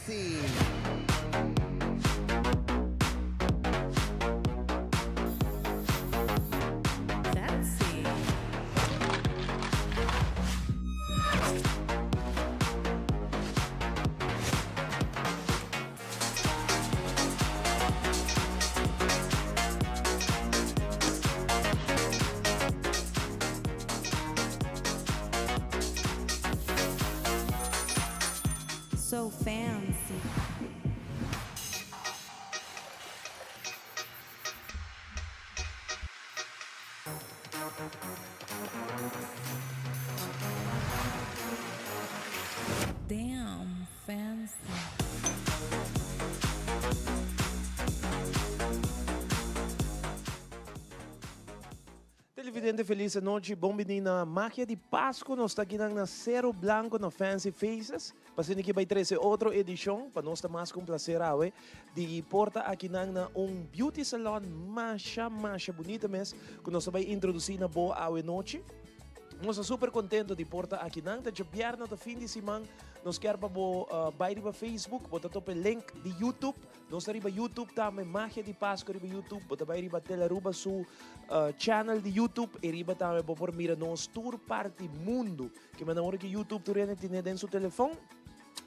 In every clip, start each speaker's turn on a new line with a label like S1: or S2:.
S1: Fancy.
S2: Fancy. So fancy. Damn fancy.
S3: Televidente feliz anochi, bon bini na Magia di Pasco, nos ta akinan na Cerro Blanco na Fancy Faces, pa asina ki bai trece otro edicion, pa nos ta mas cu un placer awe di por ta akinan na un beauty salon masha masha bunita mes cu nos ta bai introduci na bo awe nochi. Nos ta super contento di por ta akinan, ta djabièrnè ta fin di siman, nos kier pa bo bai riba Facebook, bo ta topa e link di YouTube, Nos ta riba YouTube tambe, Magia di Pasco riba YouTube. Bo ta bai riba Telaruba su channel di YouTube y riba tambe bo por mira nos tur parti mundo. Ke manda ora ki YouTube tur hende tine den su telefon.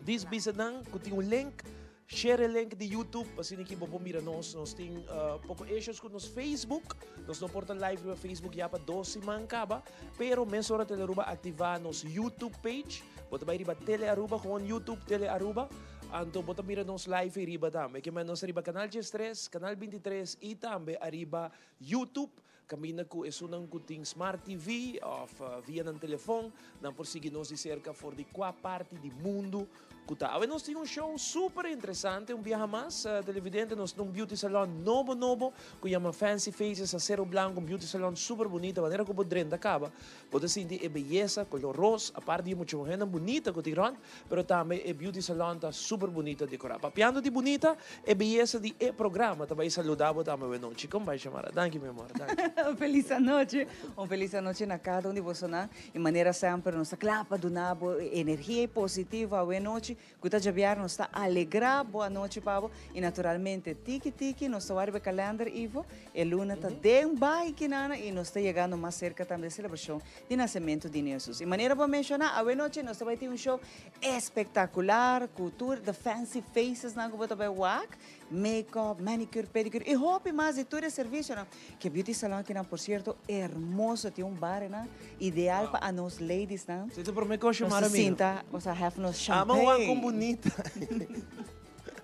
S3: Dis bisa nan ku tin un link, share e link di YouTube pa asina ki bo por mira nos. Nos tin poko issues ku nos Facebook. Nos no por ta live riba Facebook ya pa dos siman kaba, pero mesora Telearuba aktivá nos YouTube page. Bo ta bai riba Telearuba, gewoon YouTube Telearuba. Anto bo ta mira nos live ei riba tambe. Ke men nos ta riba Canal 13, Canal 23 i tambe ariba YouTube. Kaminda ku esunnan ku tin Smart TV òf via nan telefòn, nan por sigui nos di serka for di kua parti di mundu ku ta. Awe nos tin un show super interesante un biaha mas, televidente. Nos tin un beauty salon nobo nobo ku yama Fancy Faces Acero Blanco, un beauty salon super bunita. Manera ku bo drenta kaba, Bo ta sinti e beyesa color ros, apart di e mucha muhernan bunita cu tin rond, pero tambe e beauty salon ta super bunita decora. Papiando di bunita, e beyesa di e programa ta bay saluda bo tambe awenochi. Con bay Shamara? Danki mi amor, danki.
S4: Feliz anochi, un feliz anochi na cada un di bosonan. Y manera semper nos ta cla pa duna bo e energia y positivo awenochi. Cu ta djabiar nos ta alegra bo anochi pa bo y naturalmente tiki tiki nos ta wak riba e calender Ivo, e luna ta den bai kinana y nos ta yegando mas cerca tambe e celebracion di nacemento di Niño Jesus. Y manera bo a menciona awe nochi nos ta bai tin un show espectacular cu tur the fancy faces nan cu bo ta bai wak, make up, manicure, pedicure y hopi mas di tur e servicionan. Ke beauty salon kinan por cierto hermoso tin un bar enan ideal pa anos ladies nan.
S3: Si ta prome cos
S4: Nos
S3: mara
S4: ta
S3: mi no.
S4: sinta nos a have nos
S3: Ama wak
S4: champagne.
S3: con bunita.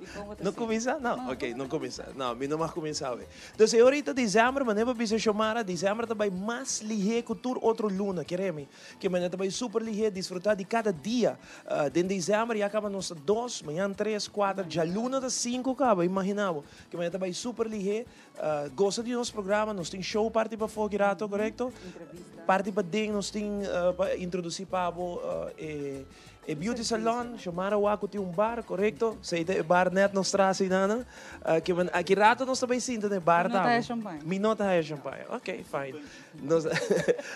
S4: Y con bo ta
S3: No
S4: sinta?
S3: cuminsa? No, ok, no cuminsa. No, mi no mag cuminsa awe. Dus e orita december, manera bo bisa Xiomara, december ta bay mas lihe cu tur otro luna, kere mi. Ke manera ta bay super lihe, disfruta di cada dia. Den december ya caba nos ta dos, mañan tres, cuater, djaluna ta cinco caba, imagina bo. Ke manera ta bay super lihe. Gosa di nos programa, nos tin show parti pafó ki rato, korekto? Parti paden nos tin pa introdusí pa bo e e beauty salon, Xiomara wak ku tin un bar, korekto? Esei ta e bar nèt nos tras einan. Ke men aki rato nos ta bai sinta na e bar
S4: Mi no ta
S3: tambe.
S4: haya champaña.
S3: Mi no ta haya champaña, ok, fine. Nos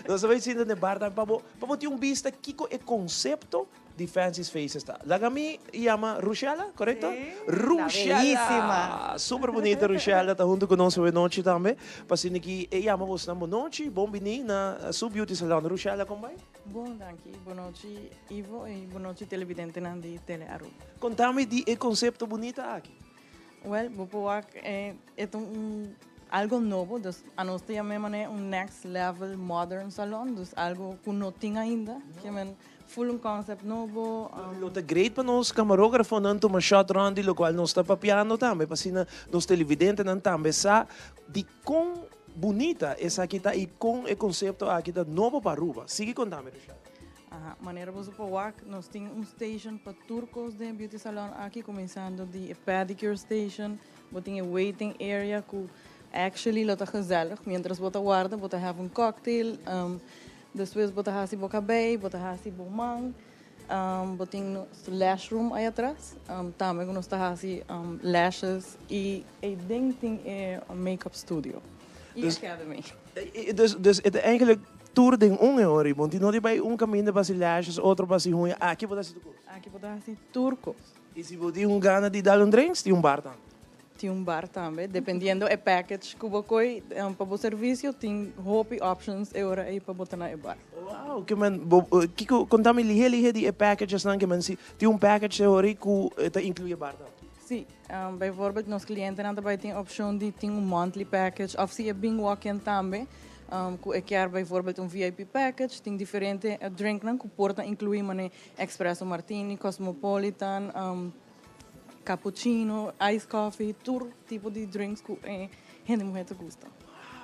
S3: nos ta bai sinta na e bar tambe pa bo pa bo tin un bista kiko e konsepto Di Fancy's Faces ta. Laga mi yama Rushella, korekto?
S4: Sí.
S3: Rushella!
S4: La bellísima.
S3: Super bunita Rushella ta huntu ku nos awe nochi tambe. Pa asina ki e yama bosnan bon nochi, bon bini na su beauty salon. Rushella, kon bai?
S5: Bon, danki. Bon nochi Ivo i bon nochi televidentenan di Tele Aruba.
S3: Konta mi di e konsepto bunita aki.
S5: Wel, bo por wak e ta un algo nobo, dus anos ta yam'e manera un next level modern salon, dus algo ku no tin ainda, ke men Full un concept nobo.
S3: Lo ta great pa nos camarografonan tuma shot rond di locual nos ta papiando tambe, pa asina nos televidentenan tambe sa di con bunita esaki ta y con e concepto aki ta nobo pa Aruba. Sigui contami, Rochelle.
S5: Aha, manera boso por wak, nos tin un station pa tur cos den e beauty salon aki, cuminsando di e pedicure station, bo tin e waiting area cu actually lo ta gezellig, mientras bo ta warda bo ta have un cocktail, Despues bo ta hasi bo kabei, bo ta hasi bo man. Bo tin nos lash room ei atras. Tambe ku nos ta hasi lashes i eiden tin e make-up studio i academy.
S3: Dus dus e ta eigenlijk tur den un e ora. Bo no tin bai un kaminda pa hasi lashes, otro pa hasi huña. Aki bo ta hasi tur kos.
S5: Aki bo ta hasi tur kos.
S3: Y si bo tin un gana di dal un drinks, tin un bar tambe.
S5: Tin un bar tambe, dependiendo e package cu bo coy pa bo servicio, tin hopi options e ora ey pa bo ta na e bar.
S3: Wow, ke men, bo, kico, conta mi lihe lihe di e packages nan, ke men si tin un package e ora ey cu ta inclui e bar tambe.
S5: Si, bijvoorbeeld nos clientenan ta bay tin opcion di tin un monthly package of si e bin walk-in tambe, cu e kier bijvoorbeeld un VIP package, tin diferente drinknan cu por ta inclui mane Espresso Martini, Cosmopolitan, Cappuccino, Ice Coffee, tur tipo di drinks cu e hende muher ta gusta.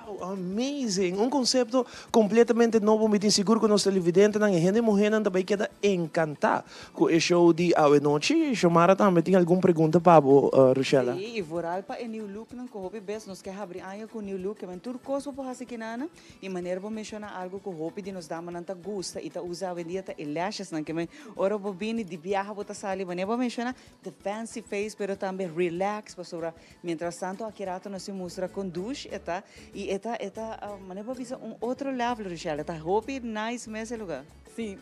S3: Wow, amazing! Un concepto completamente nobo, mi tin sigur cu nos televidentenan y hende muhernan ta bay keda encanta cu e show di awe nochi. Xiomara tambe tin algun pregunta pa bo, Rushella.
S4: Sí, y vooral pa e new looknan cu hopi bes nos ke habri aña cu new look, men tur cos bo por haci kinana. Y manera bo menciona algo cu hopi di nos damanan ta gusta y ta usa awendia ta e lashesnan ke men ora bo bini di biaha bo ta sali manera bo menciona the fancy face pero tambe relax pasobra mientras tanto aki rato nos tin mustra con douche e ta y e ta e ta manera bo a bisa un otro level Richelle e ta hopi nice mes e lugar.
S5: Si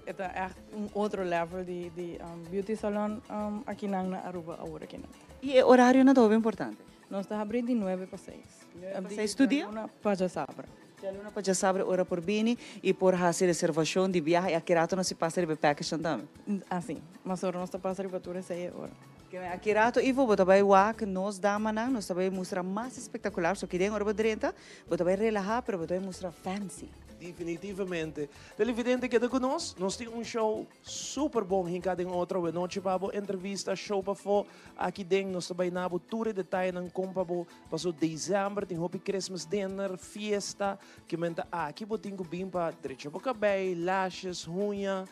S5: e ta echt un otro level di di beauty salon akinan na Aruba awor akinan.
S4: Y e horarionan ta hopi importante.
S5: Nos ta habri di nuebe pa seis.
S4: Nuebe pa seis tur dia?
S5: Djaluna pa djasabra.
S4: Djaluna pa djasabra ora por bini y por haci reservacion di biaha y aki rato nos si pasa riba e package nan tambe.
S5: Asi, mas ora nos ta pasa riba tur esey e ora.
S4: Keme aki rato Ivo bo ta bay wak nos damanan, nos ta bay mustra mas espectacular, so ki den ora bo drenta bo ta bay relaha pero bo ta bay mustra fancy.
S3: Definitivamente. Televidente keda cu nos, nos tin un show super bon hinca den otro awe nochi pa bo entrevista, show pafo. Aki den nos ta bai na bo tur e detayenan kon pa bo paso december tin hopi Christmas dinner, fiesta, ke men ta aki bo tin ku bin pa drecha bo kabei, lashes, huña,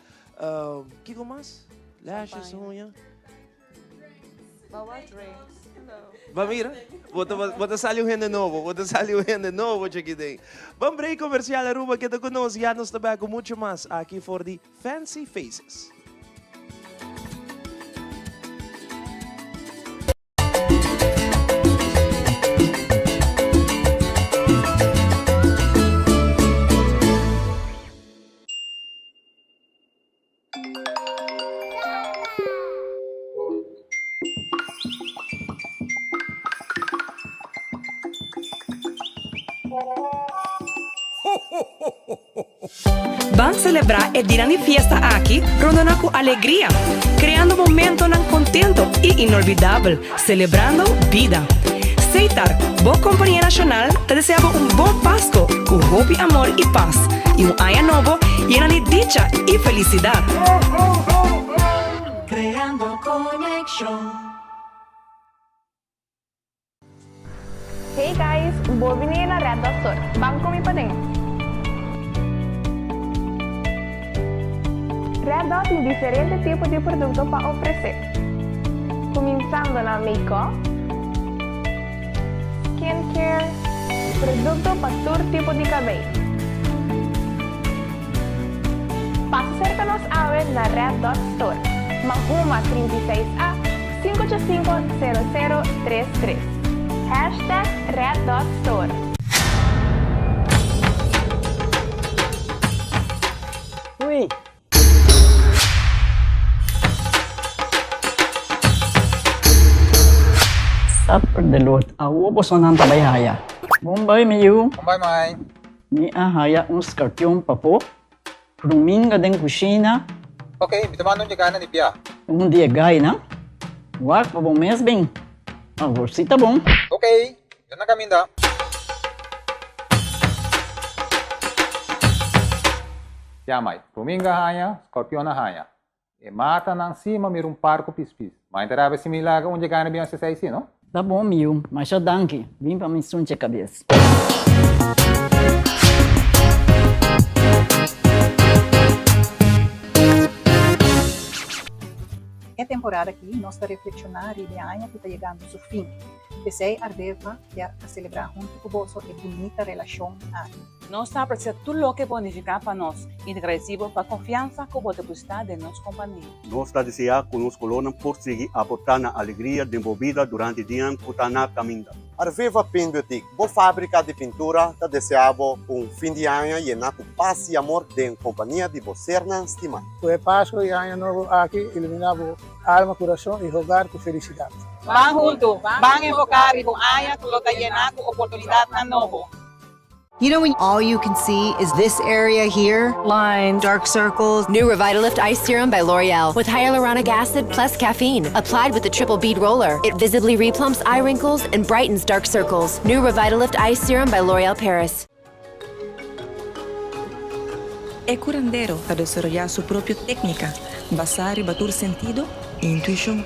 S3: kiko mas? Lashes, huña. Ba mira, bo ta bo ta sali un hende nobo, bo ta sali un hende nobo cheki den. Ban break comercial Aruba keda ku nos, ya nos ta bek ku mucho mas aki for di Fancy Faces.
S1: Ban selebrá e dianan di fiesta aki rondona ku alegria, kreando momentonan kontento i inolvidabel, selebrando bida. Seitar, bo kompania nashonal, ta desea bo un bon Pasko ku hopi amor i pas, i un aña nobo yena di dicha i felisidat.
S2: Creando conexion. Hey guys, bo bini na Red Dot Store. Ban cu mi paden. Red Dot tin diferente tipo di producto pa ofrece. Cuminsando na make-up, skincare, producto pa tur tipo di cabey. Pasa cerca nos awe na Red Dot Store, Mahuma 36 A, 585 0033 Hashtag Red Dot Store.
S6: Hui! Supper de Lord, awo bosonan ta bai haya. Bon bai mi yu.
S7: Bon bai mai.
S6: Mi a haya un skarpion pafó. Ruminga den kushina.
S7: Ok, mi ta manda un dje na di bia.
S6: Un di e gainan. Wak pa bo mes bin. Awor si ta bon.
S7: Ok, mi ta na kaminda. Ya mai, ruminga haña, skorpion a haña. E matanan si ma mira un par ku pispis. Ma e ta rabia si mi laga un dje gaina bin hasi esei si, no?
S6: Ta bon mi yu, masha danki. Bin pa mi sunche kabes.
S8: E temporada aki nos ta reflekshoná riba e aña ku ta yegando su fin. P'esei Ardeva kier a selebrá huntu ku boso e bunita relashon aki.
S9: Nos ta apresia tur loke bo a nifiká pa nos i ta gradisí bo pa konfiansa ku bo depositá den nos kompania.
S10: Nos ta deseá ku nos kolornan por sigui aportá na alegria den bo bida durante dianan ku ta na kaminda.
S11: Arveva Paint Boutique, bo fábrika di pintura, ta deseá bo un fin di aña yená ku pas i amor den kompania di bo sernan stimá.
S12: Ku e Pasku i Aña Nobo aki iluminá bo alma, kurason i hogar ku felisidat.
S13: Ban huntu, ban enfoká riba un aña ku lo ta yená ku oportunidatnan nobo.
S14: You know when all you can see is this area here? Lines, dark circles.
S15: New Revitalift Ice Serum by L'Oreal with hyaluronic acid plus caffeine. Applied with the triple bead roller. It visibly replumps eye wrinkles and brightens dark circles. New Revitalift Ice Serum by L'Oreal Paris.
S16: E curandero ta desaroyá su propio técnica basá riba tur sentido i intuishon.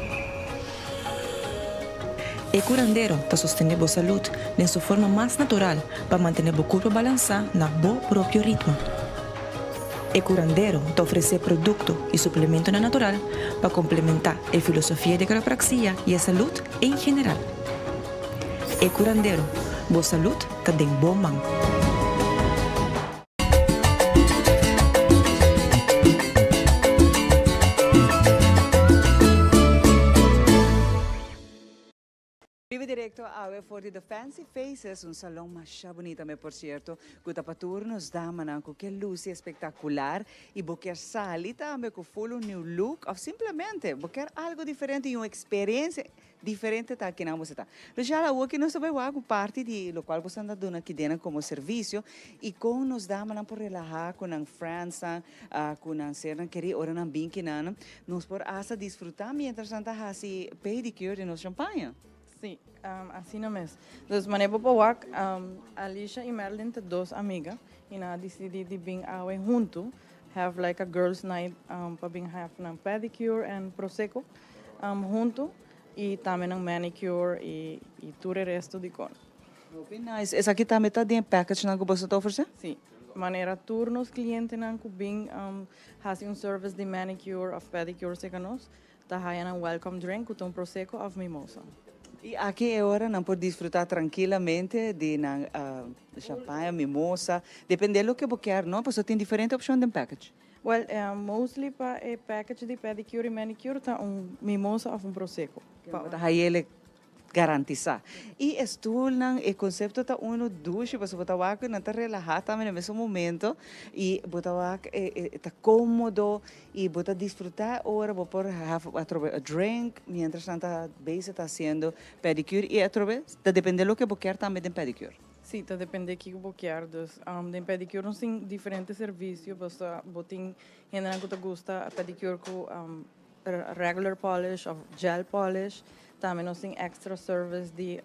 S16: E curandero ta sostené bo salud den su forma mas natural pa mantené bo curpa balansá na bo propio ritmo. E curandero ta ofresé producto i suplementonan natural pa complementá e filosofia di quiropraxia i e salud en general. E curandero, bo salud ta den bo man.
S4: Biba directo awe for di The Fancy Faces, un salon masha bunita me por cierto, cu ta pa tur nos damanan cu ke luci espectacular y bo kier sali tambe cu full un new look of simplemente bo kier algo diferente y un experiencia Diferente ta kinan boso ta. Rochelle, awor ki nos ta bai wak un parti di lokual boso ta duna kidenan komo servisio i kon nos damanan por relahá ku nan friendsnan, ku nan sernan kerí ora nan bin kinan, nos por asta disfrutá mientras nan ta hasi pedicure di nos champaña.
S5: Sí, asina mes. Dus manera bo por wak, Alicia i Merlin ta dos amiga i nan a disidí di bin awe huntu, have like a girls night pa bin have nan pedicure and prosecco. Huntu y tambe nan manicure y tur e resto di con.
S4: Hopi nice. Esaki tambe ta den e package nan cu boso ta ofrece?
S5: Si. Manera tur nos clientenan cu bin haci un service di manicure of pedicure cerca nos ta haya nan welcome drink cu ta un prosecco of mimosa.
S4: Y aki e ora nan por disfruta trankilamente di nan champaña, mimosa, depende loke bo kier no, pasobra tin diferente opcion den package.
S5: Well, mostly pa e package di pedicure y manicure ta un mimosa of un prosecco.
S4: Pa bo ta hayele garantisa. Y e stoelnan, e concepto ta uno dushi pasobra bo ta wak cu nan ta relaha tambe na mesun momento y bo ta wak e ta comodo y bo ta disfruta e ora bo por have atrobe a drink mientras nan ta bezig ta haciendo pedicure y atrobe ta depende loke bo kier tambe den pedicure.
S5: Sí, ta depende kiko bo kier. Dus den pedicure nos tin diferente servicio. Boso bo tin hendenan ku ta gusta pedicure ku regular polish of gel polish. Tambe nos tin extra service di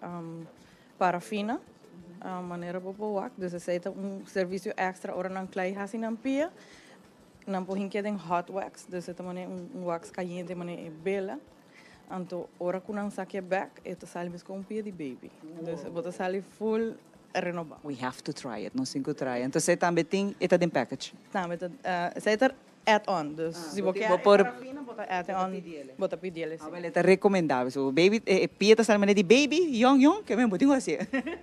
S5: parafina, manera bo por wak. Dus esei ta un servicio extra ora nan klei hasi nan pia. Nan por hinkia den hot wax, dus e ta manera un wax kayente manera e bela. Anto ora ku nan sakia bek e ta sali meskos un pia di baby. Dus bo ta sali full renoba.
S4: We have to try it, nos tin ku try. Anto esei tambe tin, e ta den package?
S5: Tambe ta, esei ta add on. Dus si bo kier e parafina bo ta add on, bo ta pidi el esei.
S4: Awel e ta rekomendabel. So baby, e pia ta sali manera di baby, yong yong, ke men bo tin ku hasi.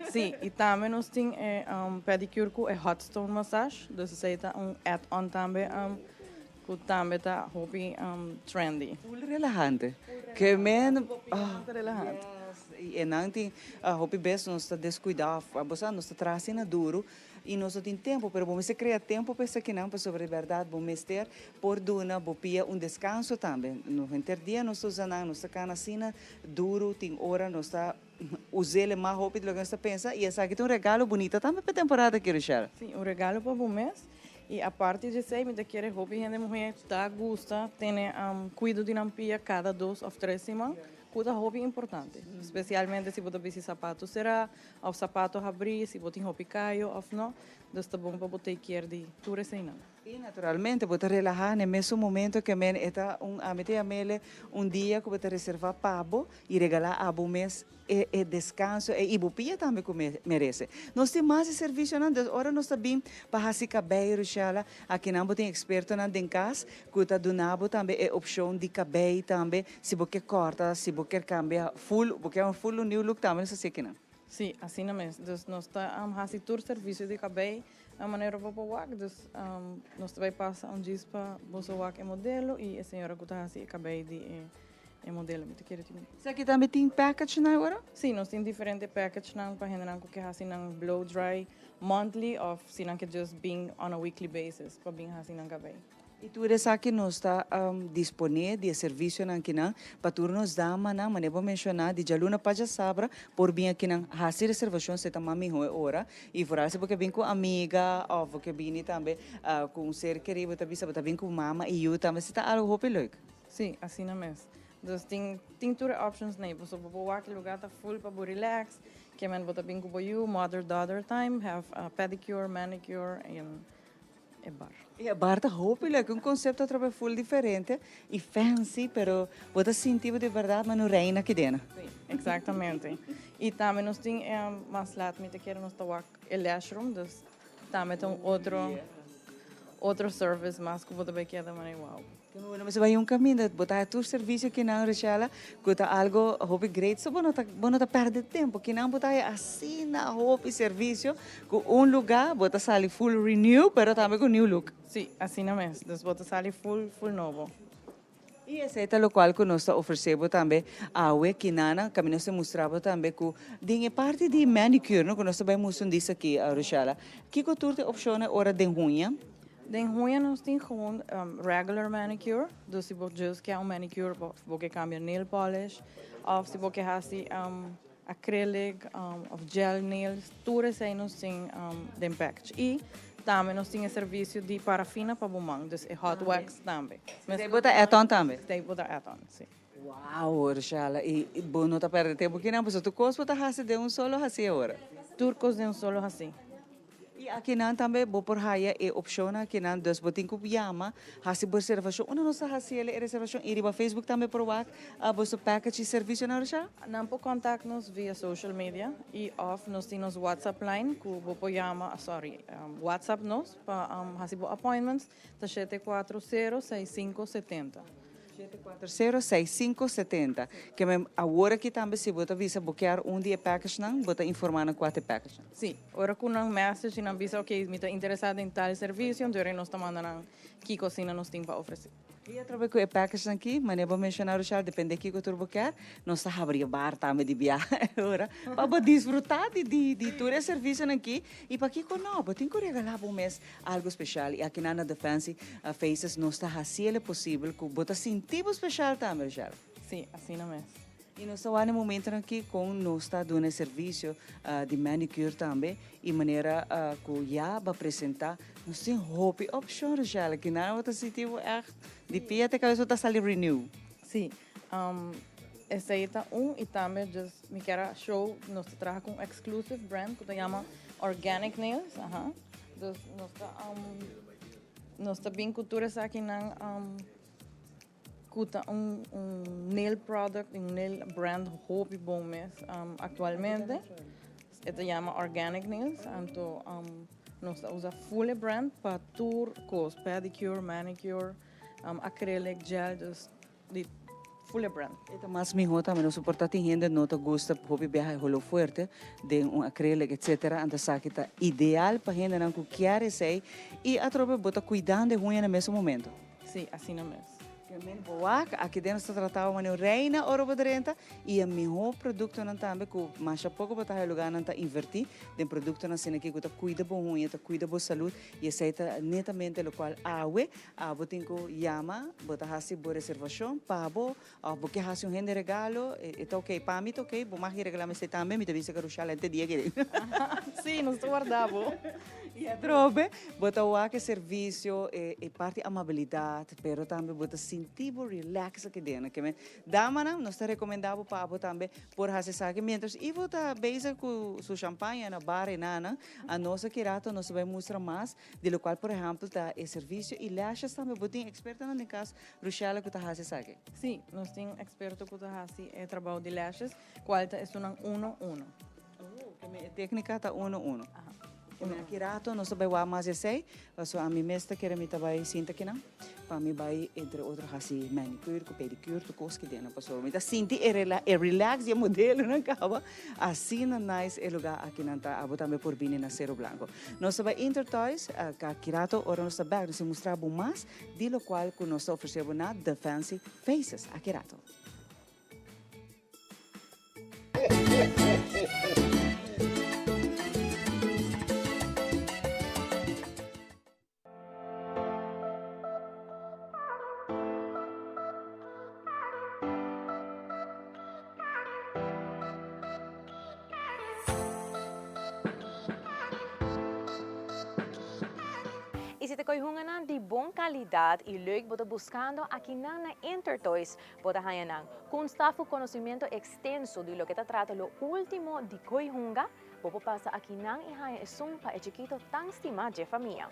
S5: Si, i tambe nos tin e pedicure ku e hot stone massage. Dus esei ta un add on tambe. Cu tambe ta hopi trendy.
S4: Full relahante. Ke men ah yes y e nan tin hopi bes nos ta descuida of bo sa nos ta traha asina duro y nos no tin tempo pero bo mester crea tempo pa esakinan pasobra di berdad bo mester por duna bo pia un descanso tambe. No henter dia nos ta usa nan nos ta cana asina duro tin ora nos ta us'el mas hopi di loke nos ta pensa y esaki ta un regalo bunita tambe pa e temporada aki Rochelle.
S5: Si un regalo pa bo mes. Y aparte di esey mi ta kere hopi hende muher ta gusta tene cuido di nan pia cada dos of tres siman cu ta hopi importante. Specialmente si bo ta bisti sapato cera of sapato habri, si bo tin hopi cayo of no. Dus ta bon pa bo take care di tur eseinan.
S4: I naturalmente bo ta relaha na e mesun momento ke men e ta un ami ta yam'ele un dia ku bo ta reserva pa bo i regala abo mes e e deskanso e i bo pia tambe ku merese. Nos tin mas di servisionan dus ora nos ta bin pa hasi kabei Rushella akinan bo tin ekspertonan den kas ku ta duna bo tambe e opshon di kabei tambe si bo ke kòrta si bo ker kambia full bo ke un full un new look tambe nos ta hasi akinan.
S5: Sí, asina mes. Dus nos ta hasi tur servisio di kabei na manera bo por wak. Dus nos ta bai pasa un djis pa boso wak e modelo i e señora ku ta hasi e kabei di e e modelo. Mi ta kere tin.
S4: Esaki tambe tin packagenan awor?
S5: Sí, nos tin diferente packagenan pa hendenan ku ke hasi nan blow dry monthly òf si nan ke just bin on a weekly basis pa bin hasi nan kabei.
S4: I tur esaki nos ta disponé di e servisionan kinan pa tur nos damanan, manera bo menshoná, di djaluna pa djasabra por bin akinan hasi reservashon si ta mas mihó e ora. I foral si bo ke bin ku amiga òf bo ke bini tambe ku un ser kerí, bo ta bisa bo ta bin ku mama i yu tambe, si ta algu hopi leuk.
S5: Sí, asina mes. Dus tin tin tur e options nei. Pasobra bo por wak e lugá ta full pa bo relax, ke men bo ta bin ku bo yu, mother daughter time, have pedicure, manicure en e bar.
S4: E bar ta hopi leuk, un concepto atrobe full diferente y fancy, pero bo ta sinti bo di berdad mano reina aki dena.
S5: Sí, exactamente. Y tambe nos tin e mas laat mi ta kere nos ta wak e lash room, dus tambe ta un otro otro service mas cu bo ta bay keda manera wow.
S4: Bueno, mester bai un caminda, bo ta tur servicio kinan, Richella, cu ta algo hopi great, so bo no ta, bo no ta perde tempo, kinan bo ta haya asina hopi servicio cu un lugar bo ta sali full renew, pero tambe cu new look.
S5: Sí, asina mes, dus bo ta sali full, full nobo.
S4: Y esey ta locual cu nos ta ofrece bo tambe awe, kinana, caminda nos ta mustra bo tambe cu den e parti di manicure, no, cu nos ta bai mustra un dis aki, Richella, kico tur ta e opcionnan ora den huña?
S5: Den huña nos tin gewoon regular manicure, dus si bo just ke un manicure of bo ke cambia nail polish of si bo ke haci acrylic of gel nails, tur esey nos tin den package. Y tambe nos tin e servicio di parafina pa bo man, dus e hot wax tambe.
S4: Esey bo ta add on tambe?
S5: Esey bo ta add on, si.
S4: Wow, Roshala, y bo no ta perde tempo kinan, pasobra tur cos bo ta haci den un solo haci awor.
S5: Tur cos den un solo haci.
S4: I akinan tambe bo por haya e opshonnan akinan, dus bo tin ku yama, hasi bo reservashon. Unda nos ta hasi e reservashon? I riba Facebook tambe por wak boso package i servisionan, Rochelle?
S5: Nan por contact nos via social media i of nos tin nos WhatsApp line ku bo por yama, sorry, WhatsApp nos pa hasi bo appointments ta 740 6570.
S4: 740 6570. Ke men awor aki tambe si bo ta bisa bo kier un di e packagenan, bo ta informa nan kua ta e packagenan.
S5: Si, ora ku nan message i nan bisa ok mi ta interesa den tal servisio, anto nos ta manda nan kiko asina nos tin pa ofrese.
S4: I atrobe ku e packagenan aki, manera bo menshona Rochelle, depende kiko tur bo kier, nos ta habri e bar tambe di biaha e ora pa bo disfruta di di di tur e servisionan aki. I pakiko no, bo tin ku regala bo mes Algo special y akinan na The Fancy Faces nos ta haciele posibel cu bo ta sinti bo special tambe, Rochelle.
S5: Sí, asina mes.
S4: Y nos ta wak na e momentonan aki con nos ta duna e servicio di manicure tambe y manera cu ya bo a presenta nos tin hopi opcion, Rochelle. Akinan bo ta sinti bo echt di pia te cabes bo ta sali renew.
S5: Sí, esey ta un y tambe just mi kier a show nos ta traha cu un exclusive brand cu ta yama Organic Nails, aha. Dus nos ta nos ta bin ku tur esakinan ku ta un un nail product, un nail brand hopi bon mes aktualmente. E ta yama Organic Nails, anto nos ta usa full e brand pa tur kos, pedicure, manicure, acrylic, gel, dus Di Fuller Brand.
S4: E ta mas miho tambe no soporta tin hende no ta gusta hopi biaha e holo fuerte den un acrylic etc. Anto esaki ta ideal pa hendenan cu kier esey y atrobe bo ta cuidando e huña na mesun momento.
S5: Si, asina mes.
S4: Men bo wak, aki den nos ta trata bo manera un reina ora bo drenta y e miho productonan tambe cu masha poco bo ta haya lugarnan ta inverti den productonan asina aki cu ta cuida bo huña, ta cuida bo salud y esey ta netamente locual awe Abo tin ku yama, bo ta hasi bo reservashon pa bo òf bo ke hasi un hende regalo, e ta oke. Pa mi ta oke, bo mag regalá mi esei tambe, mi ta bisa ku Rushala henter dia kere.
S5: Sí, nos ta warda bo.
S4: I atrobe bo ta wak e servisio, e parti amabilidat, pero tambe bo ta sinti bo relax aki den. Ke men, damanan, nos ta rekomendá bo pa abo tambe por hasi esaki. Mientras Ivo ta bezig ku su champaña na bar e nanan, anos aki rato nos ta bai mustra mas di lokual por ehèmpel ta e servisio i lashes tambe. Bo tin ekspertonan den kas, Rushella, ku ta hasi esaki?
S5: Sí, nos tin eksperto ku ta hasi e trabou di lashes, kual ta esunnan uno uno.
S4: Oh, ke men e téknika ta uno uno. Ke men aki rato nos ta bai wak mas esei, pasobra ami mes ta kere mi ta bai sinta kinan pa mi bai entre otro hasi manicure ku pedicure tur kos ki den, pasobra mi ta sinti e e relax di e modelonan kaba, asina nice e lugar akinan ta, abo tambe por bini na Cerro Blanco. Nos ta bai Intertoys, aki rato ora nos ta bek nos ta mustra bo mas di lokual ku nos ta ofrese bo na The Fancy Faces, aki rato.
S17: Y si ta coy hunganan di bon calidad y leuk bo ta buscando akinan na Intertoys Bo ta haña nan. Ku un staf ku konosementu ekstenso di loke ta trata lo último di koi hunga, bo por pasa akinan i haña esun pa e chikito tan stimá dje famia.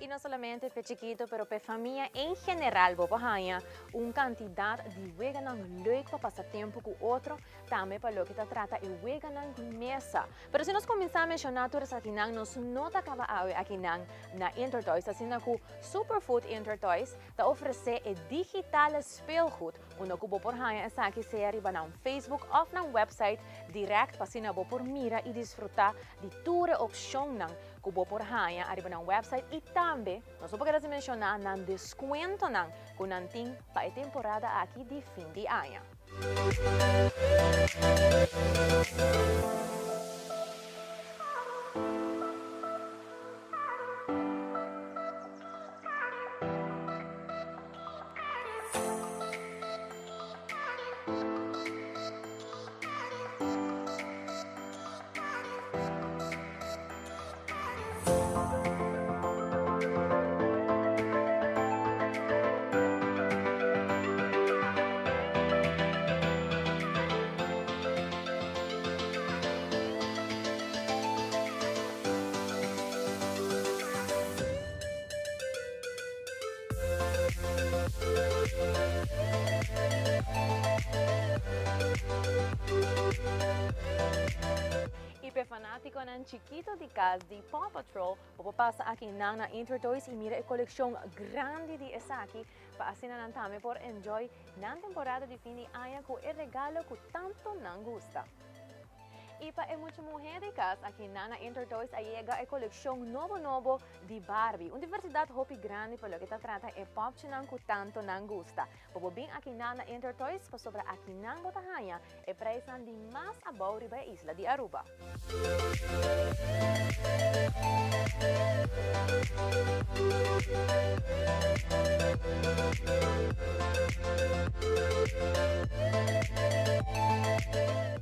S17: I no solamente p'e chikito pero p'e famia en general bo por haña un kantidat di weganan leuk pa pasa tempu ku otro, tambe pa loke ta trata e weganan di mesa. Pero si nos kuminsá menshoná tur esakinan nos no ta kaba awe akinan na Intertoys, asina ku Superfood Intertoys ta ofresé e digitale speelgoed unda ku bo por haña esaki sea riba nan Facebook òf nan website dirèkt pa asina bo por mira i disfrutá di tur e opshonnan ku bo por haña ariba nan website i tambe nos no por keda sin menshoná nan deskuentonan ku nan tin pa e temporada aki di fin di aña. Y p'e fanaticonan chikito di cas di Paw Patrol, bo por pasa aki nan na Intertoys y mira e coleccion grandi di esaki pa asina nan tambe por enjoy nan temporada di fin di aña cu e regalo cu tanto nan gusta. Y pa e mucha muhe di cas aki nan na Intertoys a yega e coleccion nobo nobo di Barbie. Un diversidad hopi grandi pa loke ta trata e popchinan cu tanto nan gusta. Bo por bin aki nan na Intertoys pasobra aki nan bo ta haña e prijsnan di mas abou riba e isla di Aruba.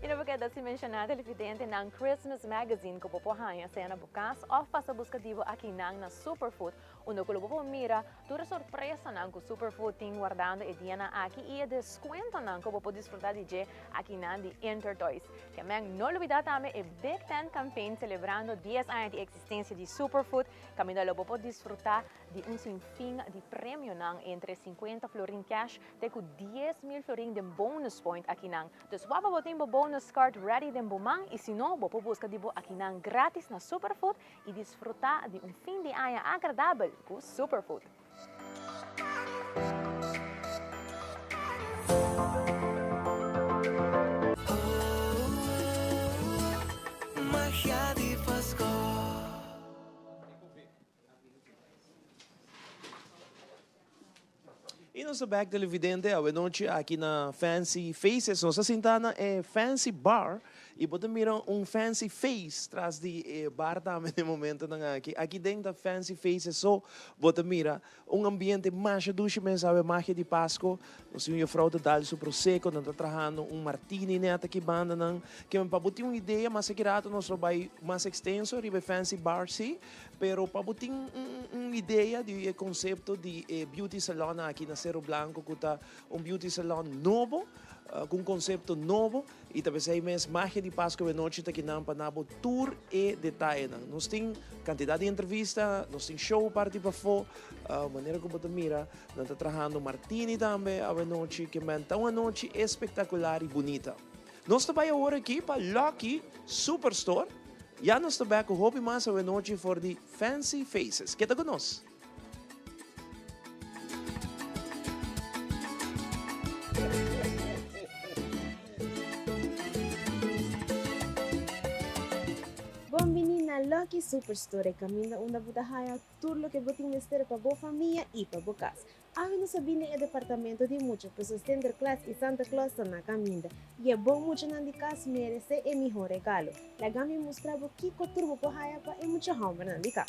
S17: Y no por keda sin menciona televidente nan Christmas Magazine cu bo por haña sea na bo cas of pasa busca di bo aki nan na Superfood unda cu lo bo por mira Tur e sorpresanan ku Superfood tin wardando e dianan aki i e deskuentonan ku bo por disfrutá di dje akinan di Intertoys. Kemen no lubidá tambe e Big Ten Campaign selebrando dies aña di eksistensia di Superfood kaminda lo bo por disfrutá di un sinfin di premionan entre sinkuenta florin cash te ku 10,000 florin den bonus point akinan. Dus wak pa bo tin bo bonus card ready den bo man i si no bo por buska di bo akinan gratis na Superfood i disfrutá di un fin di aña agradabel ku Superfood.
S18: Magia di Pasco.
S3: I nos. nos ta bek televidente awe nochi aki na Fancy Faces. Nos ta sinta na e Fancy Bar y bo ta mira un fancy face tras di e bar tambe den momentonan aki. Aki den ta Fancy Faces so bo ta mira un ambiente masha dushi mes awe magia di Pasco. Nos tin un juffrouw ta dal su prosecco, nan ta trahando un martini net aki bandanan. Kimen pa bo tin un idea mas aki rato nos lo bay mas extenso riba e Fancy Bar si. Pero pa bo tin un idea di e concepto di e beauty salon aki na Cerro Blanco cu ta un beauty salon nobo, cu un concepto nobo y ta pesey mes Magia di Pasco e nochi ta kinan pa na bo tur e detayenan. Nos tin cantidad di entrevista, nos tin show parti pafo, manera cu bo ta mira nan ta trahando martini tambe awe nochi ke men ta un anochi espectacular y bunita. Nos ta bai awor aki pa Lucky Superstore. Ya nos ta bek ku hopi mas awenochi for di Fancy Faces. Keda ku nos!
S18: Bon bini na Lucky Superstore, kaminda unda bo ta haya tur loke bo tin mester pa bo famia i pa bo kas. Awe nos a bini e departamento di mucha paso Sinterklaas y Santa Claus ta na caminda y e bon muchanan di cas merece e miho regalo. Laga mi mustra bo kico tur bo por haya pa e mucha hombernan di cas.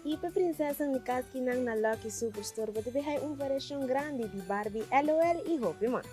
S18: I pa prinsesan di kas kinan na Lucky Superstore bo ta bay hay un variacion grandi di Barbie, LOL y hopi mas.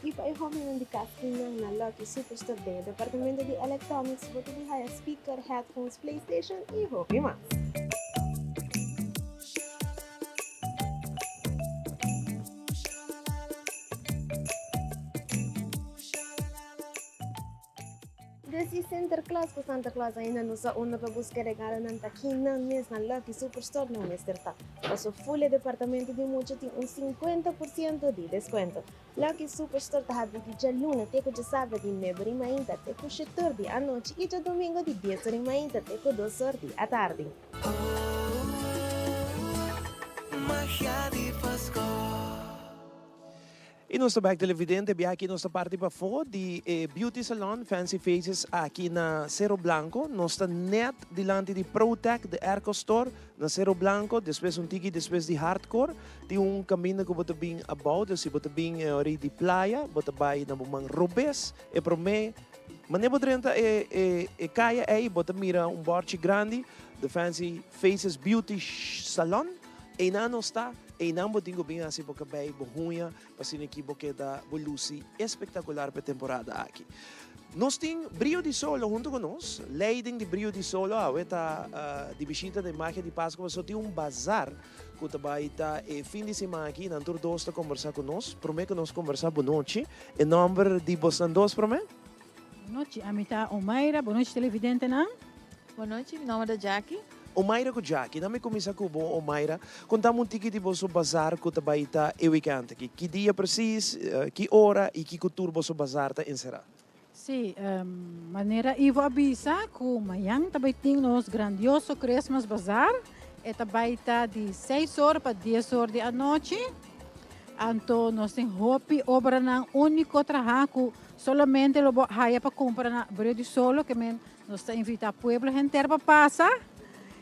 S18: I pa e hobennan di kas tin nan na Lucky Superstore den e departamento di electronics bo ta di haya speaker, headphones, playstation i hopi mas. Dus i Sinterklaas ku Santa Claus ainda no sa unda pa buska regalonan ta kinan mes na Lucky Superstore no mester ta. Paso full e departamento di mucha tin un 50 por ciento di descuento. Lucky Superstore ta habri di djaluna te ku djasabra di nuebe ori mainta te ku shetor di anochi i djadomingo di dies ori mainta te ku dos or di atardi.
S3: I nos ta bek televidente bia aki nos ta parti pafó di e beauty salon Fancy Faces aki na Cerro Blanco. Nos ta net dilanti di Protec, de airco store na Cerro Blanco. Despues un tiki despues di Hardcore tin un kaminda ku bo ta bin abou. Dus si bo ta bin e ora di playa bo ta bai na bo man robes e promé manera bo drenta e e e kaya ei bo ta mira un bòrchi grandi The Fancy Faces Beauty Salon. Einan nos ta. Einan bo tin ku bin hasi bo kabei, bo huña, pa asina ki bo keda bo lusi espektakular pa e temporada aki. Nos tin Brio di Solo huntu ku nos. Leiding di Brio di Solo awe ta di bishita den Magia di Pasku pasobra tin un bazar ku ta bai ta e fin di siman aki. Nan tur dos ta kombersá ku nos. Promé ku nos kombersá, bonochi. E nòmber di bosnan dos promé?
S19: Bonochi, ami ta Omaira. Bonochi televidentenan.
S20: Bonochi, mi nòmber ta Jackie.
S3: Omaira ku Jackie, nan mi kuminsá ku bo Omaira. Konta mi un tiki di boso bazar ku ta bai ta e wikènt aki. Ki dia presis, ki ora i kiko tur boso bazar ta enserá?
S19: Sí, manera Ivo a bisa ku mañan ta bai tin nos grandioso Christmas Bazaar. E ta bai ta di seis or pa dies or di anochi. Anto nos tin hopi obranan úniko traha ku solamente lo bo haya pa kumpra na Brio di Solo, ke men nos ta invitá pueblo henter pa pasa.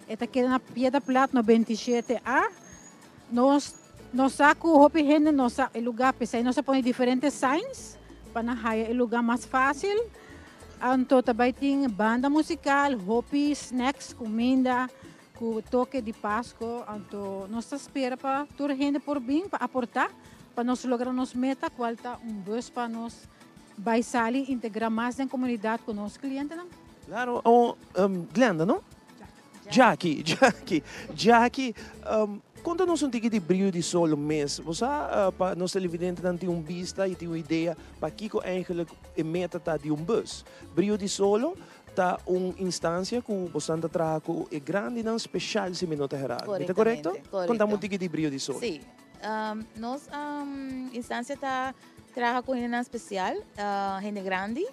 S19: E ta keda na Piedra Plat 97 A. Nos nos sa ku hopi hende no sa e lugá, p'esei nos a pone diferente signs pa nan haya e lugá mas fásil. Anto ta bai tin banda musikal, hopi snacks, kuminda ku toke di Pasko. Anto nos ta spera pa tur hende por bin pa aportá pa nos logra nos meta kual ta un bus pa nos bai sali integrá mas den komunidat ku nos klientenan.
S3: Klaro, o Glenda no? Jackie, Jackie, Jackie, konta nos un tiki di Brio di Solo mes. Bo sa pa nos televidentenan tin un bista i tin un idea pakiko eigenlijk e meta ta di un bus. Brio di Solo ta un instansia ku bosan ta traha ku e grandinan speshal si mi no ta hera. Mi ta korekto? Konta mi un tiki di Brio di Solo.
S20: Sí. Nos instansia ta traha ku hendenan spesial, hende grandi.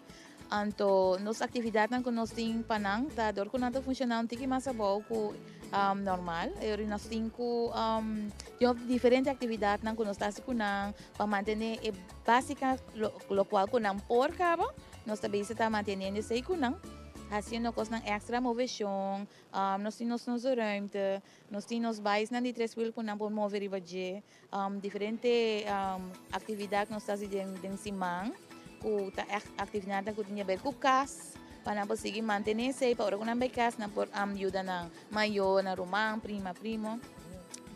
S20: Anto nos aktividatnan ku nos tin pa nan ta dor ku nan ta funshoná un tiki mas abou ku normal. E ora nos tin ku tin diferente aktividatnan ku nos ta hasi ku nan pa mantené e básika lokual ku nan por kaba. Nos ta bisa ta manteniendo esei ku nan, hasiendo kosnan èkstra, moveshon, nos tin nos nos ruimte, nos tin nos baisnan di tres wiel ku nan por move riba dje. Diferente aktividat nos ta hasi den siman ku ta ègt aktividatnan ku tin di aber ku kas pa nan por sigui mantené esei pa ora ku nan bai kas nan por yuda nan mayor, nan ruman, prima, primo.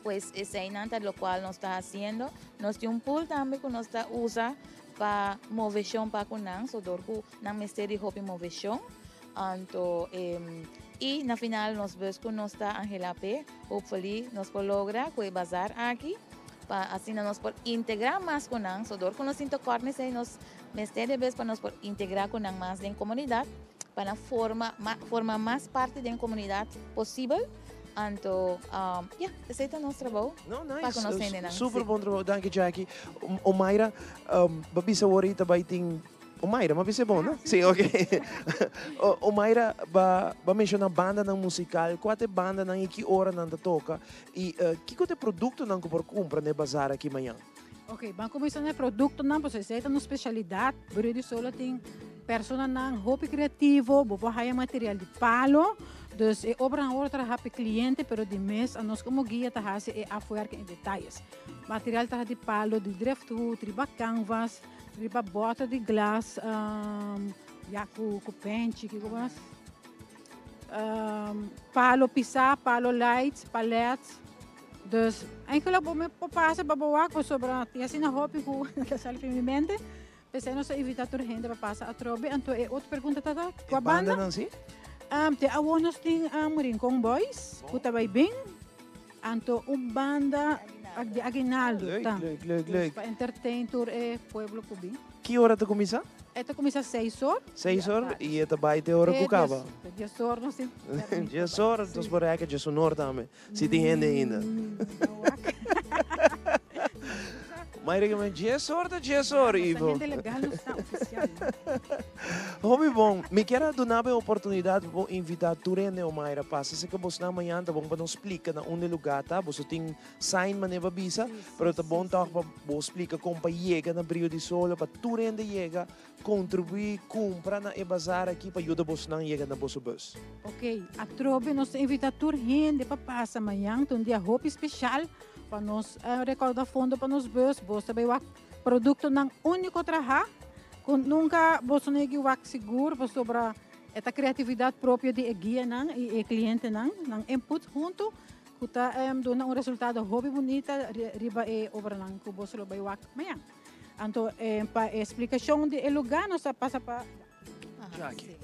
S20: Pues eseinan ta lokual nos ta hasiendo. Nos tin un pool tambe ku nos ta usa pa moveshon pa ku nan, so dor ku nan mester di hopi moveshon. Anto y na final nos bus cu nos ta anhela p'e, hopefully nos por logra cu e bazaar aki pa asina nos por integra mas cu nan, so dor cu nos tin tocort mesey nos mester de bes pa nos por integra cu nan mas den comunidad pa nan forma forma mas parti den comunidad posibel, anto ya esey ta nos trabou pa cu nos hendenan.
S3: Super bon trabou, danki Jackie. Omaira, bo bisa awor ta bay tin Omaira, m'a bisa e bon, no? Sí, ok. Omaira, ba ba menshoná bandanan musikal. Kua ta e bandanan i ki ora nan ta toka? I kiko ta e produktonan ku por kumpra na e bazar aki mañan?
S19: Ok, ban kuminsá na e produktonan, pasobra esei ta nos spesialidat. Brio di Solo tin personanan hopi kreativo, bo por haya material di palo. Dus e obranan awor ta traha pa e kliente, pero di mes anos komo guia ta hasi e afwerking i detayes. Material traha di palo, di driftwood, riba canvas. Riba bòter di glas ya ku ku penchi kiko mas palo pisá palo light palet dus eigenlijk bo me por pasa pa bo wak pasobra tin asina hopi ku ta sali for mi mente p'esei nos ta invitá tur hende pa pasa atrobe anto e otro pregunta ta ta kua banda?
S3: E bandanan si?
S19: Te awor nos tin Rincon Boys ku ta bai bin. Anto un banda di aguinaldo
S3: Leuk,
S19: ta.
S3: leuk, leuk,
S19: Dus
S3: leuk.
S19: pa entertain tur e pueblo ku bin.
S3: Ki ora ta kuminsá?
S19: E ta kuminsá seis or.
S3: Seis or i e ta bai te ora ku kaba?
S19: Te dies or nos tin permit.
S3: Dies or, nos por rèk dies un or tambe, si tin hende ainda. Mayra ke men dies or ta dies or, Ivo.
S19: Nos ta hende legal, nos ta ofisial.
S3: Hopi bon. Mi kier a duna bo e oportunidat pa bo invitá tur hende Omaira pasa si ke bosnan mañan ta bon pa nos splika na unda e lugá ta. Boso tin sign manera bo a bisa, pero ta bon tòg pa bo splika kon pa yega na Brio di Solo pa tur hende yega, kontribuí, kumpra na e bazar aki pa yuda bosnan yega na boso bus.
S19: Ok, atrobe nos ta invitá tur hende pa pasa mañan, ta un dia hopi speshal pa nos rekòrda fondo pa nos bus. Bos ta bai wak Productonan unico traha cu nunca boso no yegi wak sigur pasobra e ta creatividad propio di e guianan y e clientenan, nan input hunto. ku ta duna un resultado hopi bunita riba e obranan ku boso lo bai wak mañan. Anto pa e splikashon di e lugá nos ta pasa pa
S3: Jackie.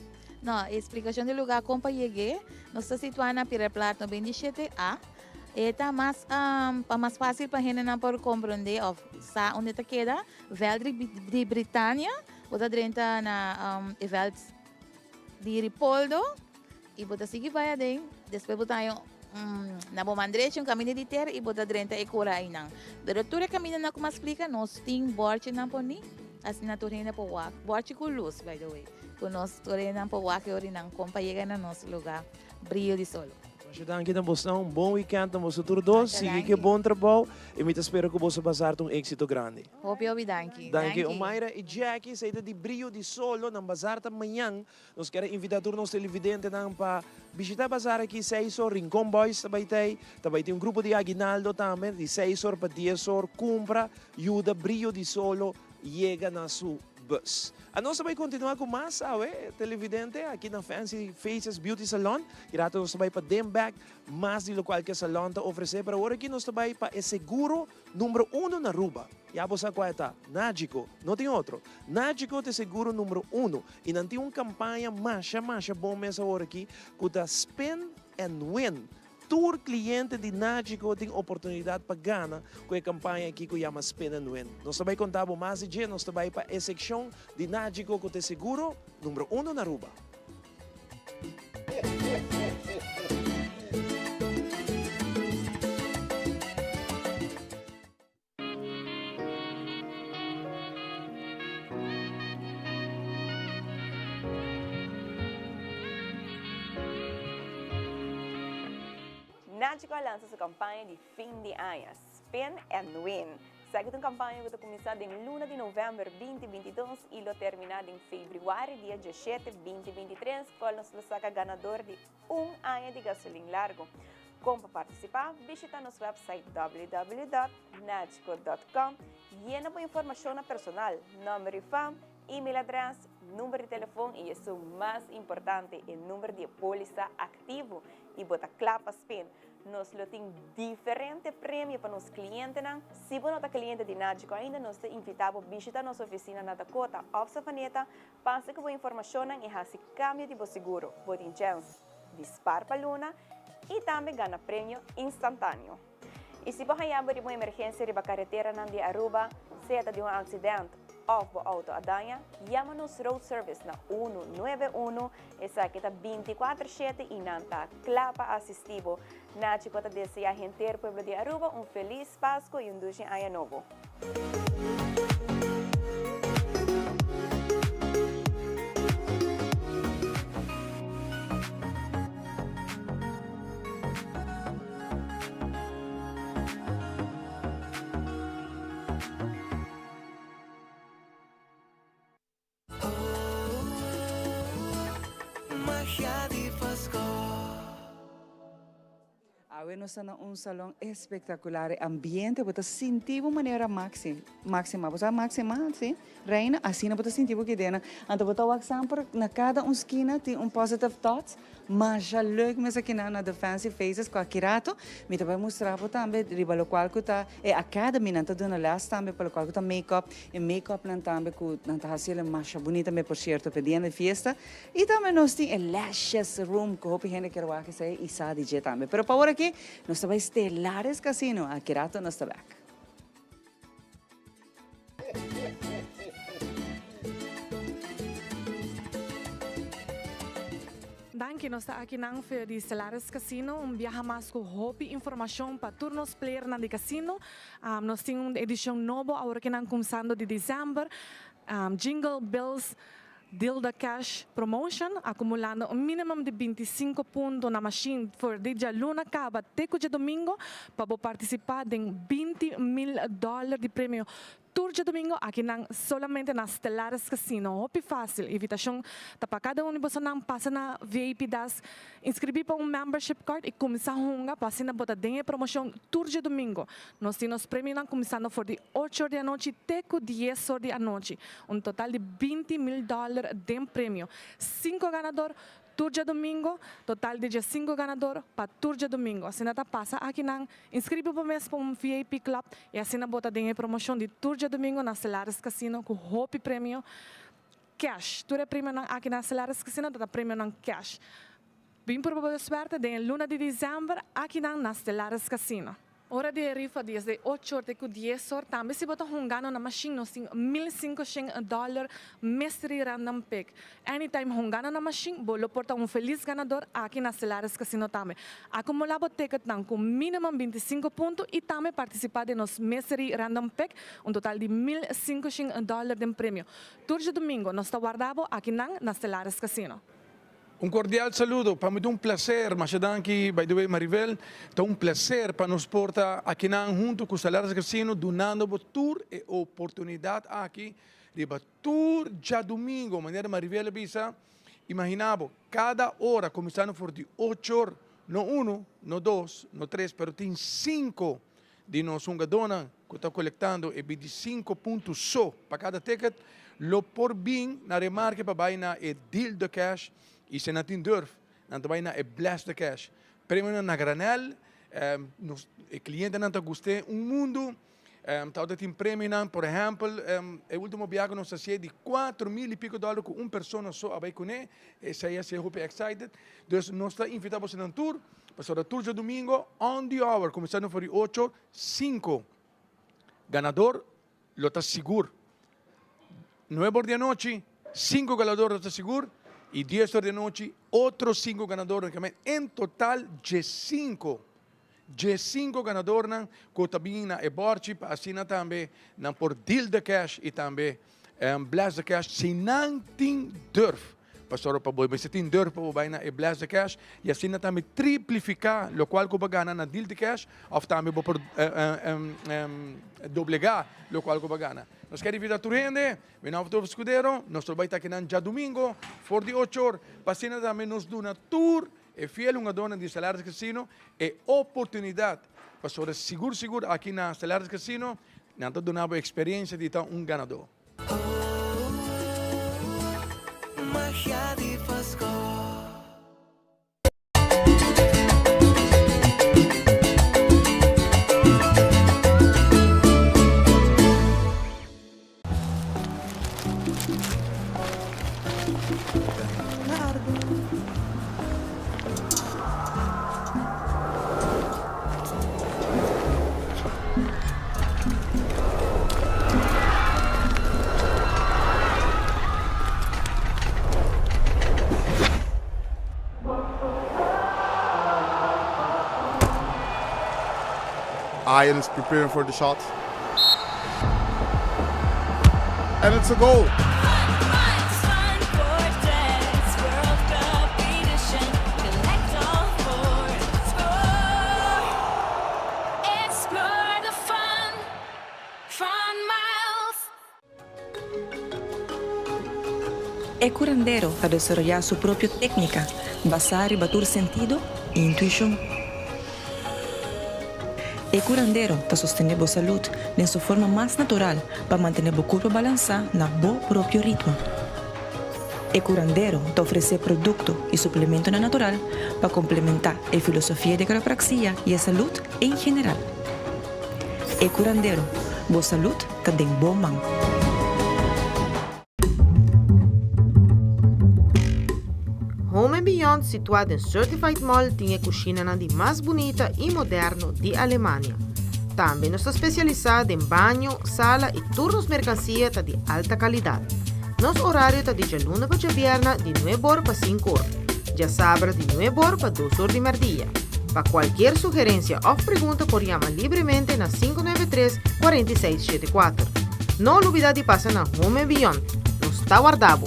S20: No, e splikashon di lugá kon pa yeg'é, nos ta situá na Pireplaat 97 A. E ta mas pa mas fásil pa hendenan por komprondé òf sa unda e ta keda. Vèlt di Britania, bo ta drenta na e vèlt di Ripoldo i bo ta sigui bai aden. Despues bo ta haña na bo man drechi un kaminda di tera i bo ta drenta e kura einan. Pero tur e kamindanan ku mi a splika nos tin bòrchinan poní, asina tur hende por wak. Bòrchi ku lus, by the way, ku nos tur hendenan por wak e ora nan kon pa yega na nos lugá Brio di Solo.
S3: Masha danki na bosnan, un bon weekend na boso tur dos, sigui ke bon trabou y mi ta spera ku boso bazar ta un éxito grandi.
S20: Hopi hopi danki.
S3: Danki Omaira y Jackie, esei ta di Brio di Solo, nan bazar ta mañan. Nos kier a invita tur nos televidentenan pa bishita bazar aki seis or, Rincon Boys ta bai tei, ta bai tin un grupo di aguinaldo tambe di seis or pa dies or, kumpra, yuda Brio di Solo yega na su bus. A nos ta bai continua cu mas awe, televidente, aki na Fancy Faces Beauty Salon. Y rato nos ta bai pa den bek mas di locual cu e salon ta ofrece. Pero awor aki nos ta bai pa e seguro numero uno na Aruba. Ya bo sa cua e ta, Nagico. No tin otro. Nagico ta e seguro numero uno. Y nan tin un campaña masha masha bon mes awor aki cu ta Spin and Win. Tur cliente di Nagico tin oportunidad pa gana cu e campaña aki cu yama Spin and Win. Nos ta bay conta bo mas di dje, nos ta bay pa e seccion di Nagico cu ta e seguro numero uno na Aruba.
S2: Nagico a lansa su campaña di fin di aña, Spin and Win. Esaki ta un campaña cu ta cuminsa den luna di november 2022 y lo termina den februari dia 17, 2023, cual nos lo saca ganador di un aña di gasolin largo. Kon pa partisipá, bishita nos website www.nagico.com, yena bo informashonnan personal, nòmber i fam, email adrès, number di telefon i esun mas importante, e number di e pólisa aktivo i bo ta kla pa spin. Nos lo tin diferente premio pa nos klientenan. Si bo no ta kliente di Nagico ainda, nos ta invitá bo bishita nos ofisina na Dakota òf Savaneta Pasa ku bo informashonnan i hasi kambio di bo seguro. Bo tin chèns di spar pa luna i tambe gana premio instantaneo. I si bo haña bo riba un emergensia riba kareteranan di Aruba, sea ta di un aksident òf bo outo a daña, yama nos Road Service na 191, esaki ta 24 shete i nan ta kla pa asistí bo. Nachi ku ta deseá henter pueblo di Aruba un felis Pasco i un dushi Aña Nobo.
S16: Magia di Pasco.
S4: Awe nos ta na un salon espectacular, e ambiente bo ta sinti bo manera maxi, maxima, bo sa maxima, si, reina, asina bo ta sinti bo kidena, anto bo ta wak semper na cada un skina tin un positive thoughts, masha leuk mes akina na The Fancy Faces, cu aki rato mi ta bay mustra bo tambe riba locual cu ta e academy nan ta duna les tambe pa locual cu ta make up, E make-upnan tambe cu nan ta haci el masha bunita me por cierto p'e dia di fiesta. Y tambe nos tin e lashes room cu hopi hende kier wak esey y sa di dje tambe. Pero pa ora aki nos ta bay Stellares Casino. Aki rato nos ta bek.
S21: Danki, nos ta aki nan for di Stellares Casino, un biaha mas cu hopi informacion pa tur nos playernan di casino. Nos tin un edicion nobo awor ki nan cumsando di december, Jingle Bills Deal the Cash Promotion, acumulando un minimum di 25 punto na machine for di djaluna caba te cu djadomingo pa bo participa den 20 mil dollar di premio Tur djadumingo aki nan solamente na Stellares Casino. Hopi facil. Invitacion ta pa cada un di bosonan pasa na VIP Desk, inscribi pa un membership card y cuminsa hunga pa asina bo ta den e promocion tur djadumingo. Nos tin nos premionan cuminsando for di ocho or di anochi te cu dies or di anochi. Un total di 20 mil dollar den premio. Cinco ganador. tur djadumingo, total di 15 ganador pa tur djadumingo. Asina ta pasa akinan, inscribi bo mes pa un VIP Club y asina bo ta den e promocion di tur djadumingo na Stellaris Casino cu hopi premio cash. Tur e premionan aki na Stellaris Casino ta ta premionan cash. Bin purba bo suerte den e luna di december akinan na Stellaris Casino. Ora di e rifa desde ocho or te ku dies or, tambe si bo ta hungando na mashin nos tin 1500 dollar mystery random pick. Anytime hungando na mashin bo lo por ta un felis ganador aki na Stellaris Casino tambe. Acumula bo ticketnan ku minimum 25 punto y tambe participa den nos mystery random pick, un total di 1500 dollar den premio. Tur djadumingo nos ta warda bo akinan na Stellaris Casino.
S1: Un cordial saludo, pa mi ta un placer, masha danki by the way Maribel, ta un placer pa nos por ta akinan hunto cu Salares Casino dunando bo tur e oportunidad aki riba tur djadumingo, manera Maribel a bisa, imagina bo cada ora cuminsando for di ocho or, no uno, no dos, no tres, pero tin cinco di nos hungadónan ku ta kolektando e 25 punto so pa kada ticket, lo por bin na remarke pa bai na e Deal the Cash i si nan tin durf, nan ta bai na e Bless the Cash. Premionan na granel, nos e klientenan ta gust'é un mundu, tabata tin premionan, por ehèmpel, e último biaha ku nos a hasié di 4000 i piko dòler ku un persona so a bai kuné, esei a hasié hopi excited. Dus nos ta invitá bosonan tur. Pasobra tur djadumingo on the hour kuminsando for di ocho, sinku ganador lo ta sigur. Nuebe or di anochi sinku ganador lo ta sigur i dies or di anochi otro sinku ganador. En total diesinku, diesinku ganadornan ku ta bin na e bòrchi pa asina tambe nan por deal the cash i tambe bless the cash si nan tin durf. Pasobra pa bo mester tin durf pa bo bai na e Bless the Cash y asina tambe triplifica locual cu bo gana na Deal the Cash of tambe bo por doblega locual cu bo gana. Nos kier invita tur hende, mi nomber ta Orville Escudero, nos lo bai ta akinan djadumingo for di ocho or pa asina tambe nos duna tur e fiel hungadornan di Stellaris Casino e oportunidad pasobra sigur sigur aki na Stellaris Casino nan ta duna bo experiencia di ta un ganador.
S22: Magia di Pasco.
S23: Ian is preparing for the shot. And it's a goal.
S16: E curandero ta desaroyá su propio técnica basá riba tur sentido i intuishon. E curandero ta sostené bo salud den su forma mas natural pa mantené bo curpa balansá na bo propio ritmo. E curandero ta ofresé producto i suplementonan natural pa complementá e filosofia di quiropraxia i e salud en general. E curandero, bo salud ta den bo man.
S24: Home and Beyond situá den Certified Mall tin e kushinanan di mas bunita i moderno di Alemania. Tambe nos ta spesialisá den baño, sala i tur nos merkansia ta di alta kalidat. Nos orario ta di djaluna pa djabièrna di nuebe or pa sinku or, djasabra di nuebe or pa dos or di mèrdia. Pa kualkier sugerensia òf pregunta por yama libremente na 593 46 74. No lubidá di pasa na Home and Beyond. Nos ta warda bo!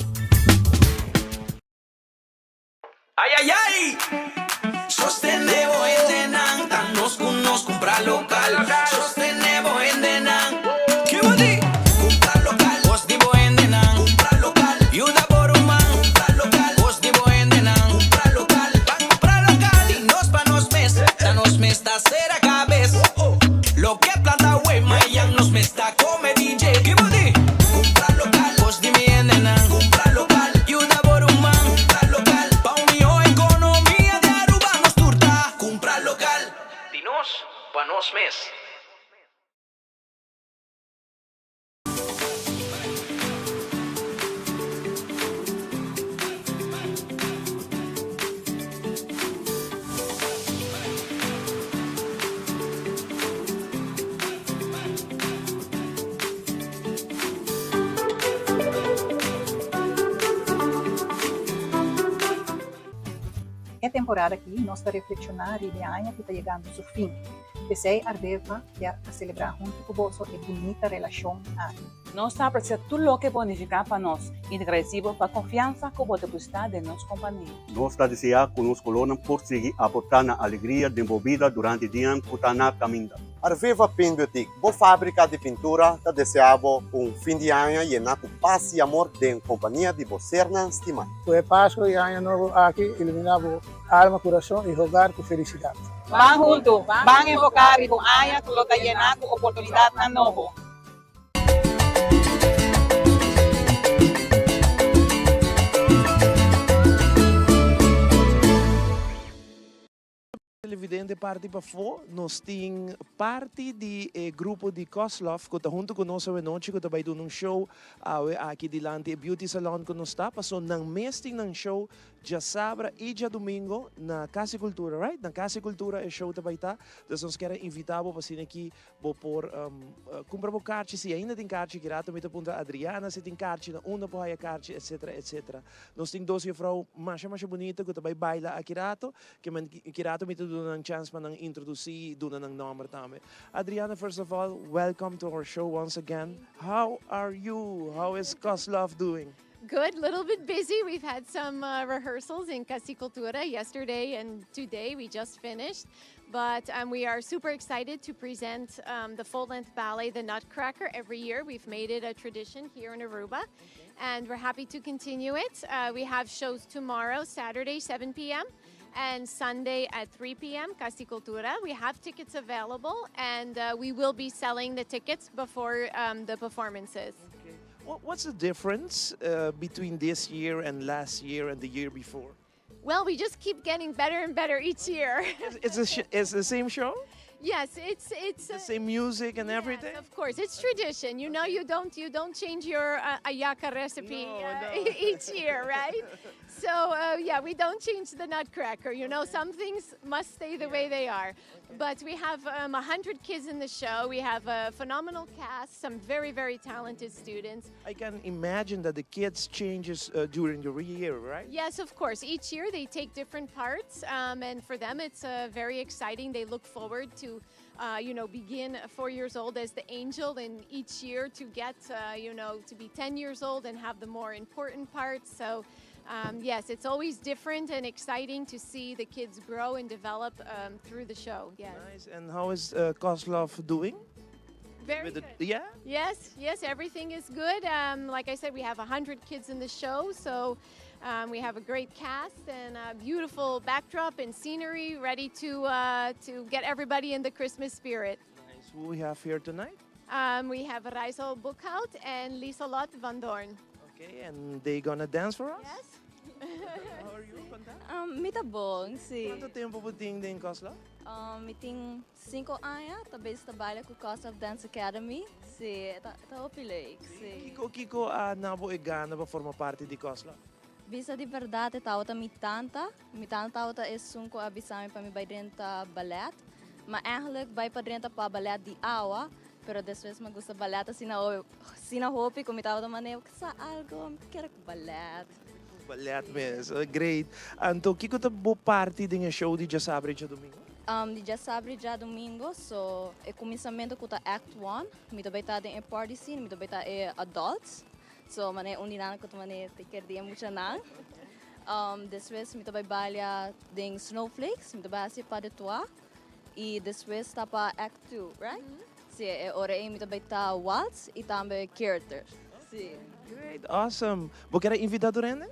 S22: Ay ay ay! Sostene bo hendenan, ta nos ku nos kumpra lokal. Sostene bo hendenan. Ki bo di? Kumpra lokal. Kos di bo hendenan. Kumpra lokal. Yuda bo ruman. Kumpra lokal. Kos di bo hendenan. Kumpra lokal. Ban kumpra lokal. Di nos pa nos mes. Ta nos mes ta sera kabes. Loke planta awe, mayan nos mes ta kome DJ. Ki bo di? Kumpra lokal. Kos di mi hendenan. Kumpra lokal. Yuda bo ruman. Kumpra lokal. Pa un mihó.
S6: e temporada aki nos ta reflekshoná riba e aña ku ta yegando su fin. P'esei Ardeva kier a selebrá huntu ku boso e bunita relashon aki.
S13: Nos ta apresia tur loke bo a nifiká pa nos i ta gradisí bo pa konfiansa ku bo depositá den nos kompania.
S10: Nos ta deseá ku nos kolónan por sigui aportá na alegria den bo bida durante dianan ku ta na kaminda.
S11: Arveva Paint Boutique, bo fábrika di pintura, ta deseá bo un fin di aña yená ku pas i amor den kompania di bo sernan stimá.
S12: Ku e Pasku i Aña Nobo aki iluminá bo alma, kurason i hogar ku felisidat.
S13: Ban huntu, ban enfoká riba un aña ku lo ta yená ku oportunidatnan nobo.
S3: Televidente parti pafó, nos tin parti di e grupo di Koslov ku ta huntu ku nos awenochi ku ta bai duna un show awe aki dilanti e beauty salon ku nos ta paso nan mes tin nan show djasabra i djadumingo na Kas di Kultura right? Na Kas di Kultura e show ta bai ta, dus nos kier a invita bo pa asina aki Bo por cumpra bo karchi si ainda tin karchi ki rato mi ta puntra Adriana si tin karchi na unda por haya karchi etcetera etcetera. Nos tin dos juffrouw masha masha bunita cu ta bay baila aki rato ke men ki rato mi ta duna nan chance pa nan introduci y duna nan nomber tambe. Adriana first of all welcome to our show once again how are you how is Koslov doing?
S7: Good, little bit busy. We've had some uh, rehearsals in Casicultura yesterday and today. We just finished. But um, we are super excited to present um, the full length ballet, The Nutcracker, every year. We've made it a tradition here in Aruba, and we're happy to continue it. Uh, we have shows tomorrow, Saturday, 7 p.m., and Sunday at 3 p.m., Casicultura. We have tickets available, and uh, we will be selling the tickets before um, the performances.
S3: Okay. What's the difference uh, between this year and last year and the year before?
S7: Well, we just keep getting better and better each year.
S3: It's, the, it's the same show?
S7: Yes, it's it's
S3: the same music and everything.
S7: Of course, it's tradition. You know, you don't you don't change your uh, ayaka recipe no, uh, no. each year, right? so uh, yeah, we don't change the nutcracker. You know, some things must stay the yeah. way they are. Okay. But we have um, 100 kids in the show. We have a phenomenal cast, some very very talented students.
S3: I can imagine that the kids changes uh, during the year, right?
S7: Yes, of course. Each year they take different parts, um, and for them it's uh, very exciting. They look forward to, uh, you know, begin four years old as the angel, and each year to get, uh, you know, to be 10 years old and have the more important parts. So. Um, yes, it's always different and exciting to see the kids grow and develop um, through the show. Yes.
S3: Nice. And how is uh, Koslov doing?
S7: Very
S3: With the,
S7: good.
S3: Yeah?
S7: Yes, yes, everything is good. Um, like I said, we have 100 kids in the show, so um, we have a great cast and a beautiful backdrop and scenery ready to, uh, to get everybody in the Christmas spirit.
S3: Nice. Who we have here tonight?
S7: Um, we have Rijssel Boekhout and Lieselot van Doorn.
S3: Okay, and they gonna dance for us?
S7: Yes.
S3: How are you, Konta?
S8: Um, mi ta bon, si.
S3: Kuantu tempu bo tin den Koslov?
S8: Um, mi tin 5 aña, ta bezig ta baila ku Koslov Dance Academy. Si, ta, ta hopi leuk, si.
S3: Kiko, kiko a na bo e gana pa forma parti di Koslov?
S8: Bisa di bèrdat e tabata mi tanta. Mi tanta tabata esun ku a bisa mi pa mi bai drenta balèt. Ma eigenlijk bai pa drenta pa balèt di awa, pero despues mi a gusta balèt asina asina hopi ku mi tabata manera, sa algo, mi ta kere ku balèt.
S3: Ballet mes, great. Anto kiko ta bo parti den e show di djasabra i djadumingo?
S8: Di djasabra i djadumingo, so e kuminsamentu ku ta act one, mi ta bai ta den e party scene, mi ta bai ta e adults, so manera un di nan ku ta manera ta kier di e muchanan. Despues mi ta bai balia den snowflakes, mi ta bai hasi e pas de trois i despues ta pa act two, right? Si, e ora ei mi ta bai ta waltz i tambe character. Si.
S3: Great, awesome. Bo kier a invita tur hende?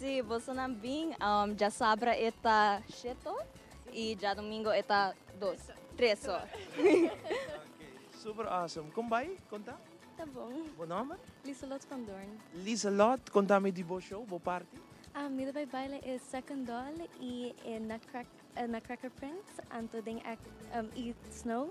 S8: Si, bosonan bin. Djasabra e ta sheto i djadomingo e ta dos, tres or.
S3: Ok, super awesome. Kon bai? Kon ta?
S8: Ta bon.
S3: Bo nomber?
S8: Lieselot van Doorn.
S3: Lieselot, konta mi di bo show, bo parti.
S8: Mi ta bai baila e second doll i e nutcracker. Nutcracker Prince, anto den act i Snow,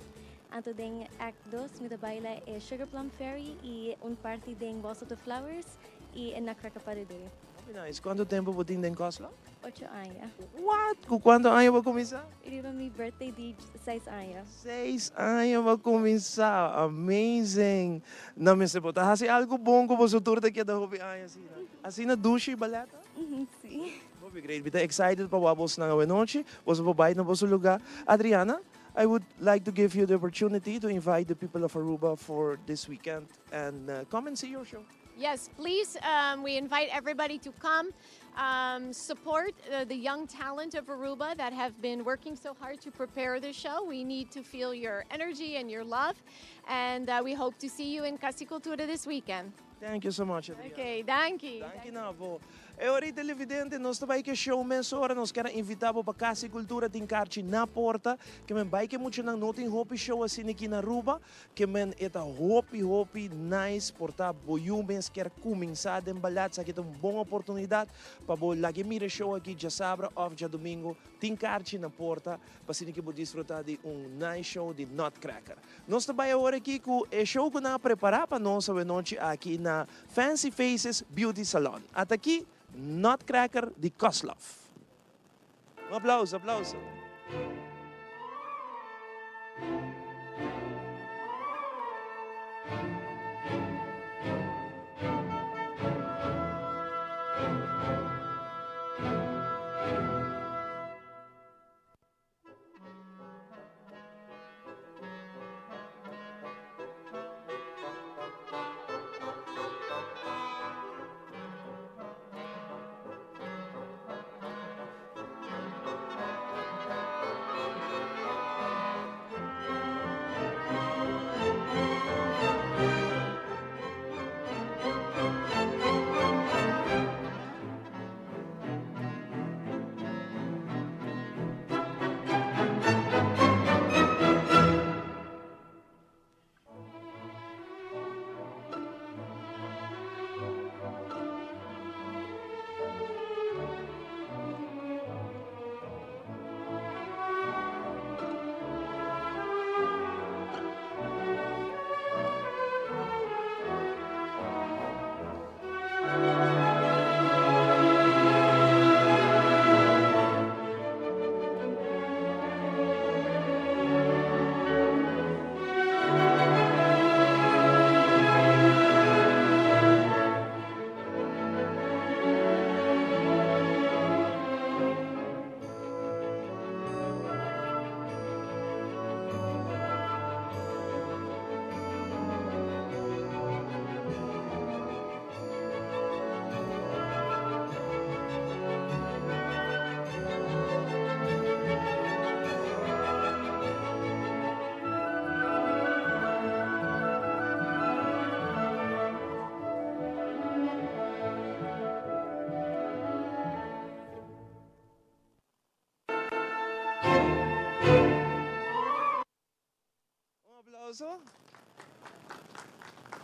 S8: anto den act dos mi ta baila e Sugar Plum Fairy i un parti den Waltz of the Flowers i e Nutcracker pas de deux.
S3: Hopi nice. Kuantu tempu bo tin den Kòsla?
S8: Ocho aña.
S3: What? Ku kuantu aña bo kuminsá?
S8: Riba mi birthday di seis aña.
S3: Seis aña bo a kuminsá. Amazing. Na mester bo ta hasi algu bon ku boso tur ta keda hopi aña asina. Asina dushi balèt ta?
S8: Si.
S3: Hopi great. Mi ta excited pa wak bosnan awe nochi. Boso por bai na boso lugar. Adriana, I would like to give you the opportunity to invite the people of Aruba for this weekend and come and see your show.
S7: Yes, please, we invite everybody to come support the young talent of Aruba that have been working so hard to prepare the show. We need to feel your energy and your love. And we hope to see you in Cas di Cultura this weekend.
S3: Thank you so much, Adriana.
S7: Okay, danki.
S3: Danki na bo. E ora ei televidente, nos ta bai ke show mesora. Nos kier a invita bo pa Cas di Cultura tin karchi na porta. Ke men bai ke muchanan no tin hopi show asina aki na Aruba. Ke men e ta hopi hopi nice por ta bo yu mes kier cuminsa den ballet. Esaki ta un bon oportunidad pa bo laga e mira e show aki djasabra of djadomingo. Tin karchi na porta pa asina ke bo disfruta di un nice show di Nutcracker. Nos ta bai awor aki cu e show cu nan a prepara pa nos awenochi aki na Fancy Faces Beauty Salon. Ata aki Nutcracker di Koslov. Un aplauso, aplauso. Un aplauso.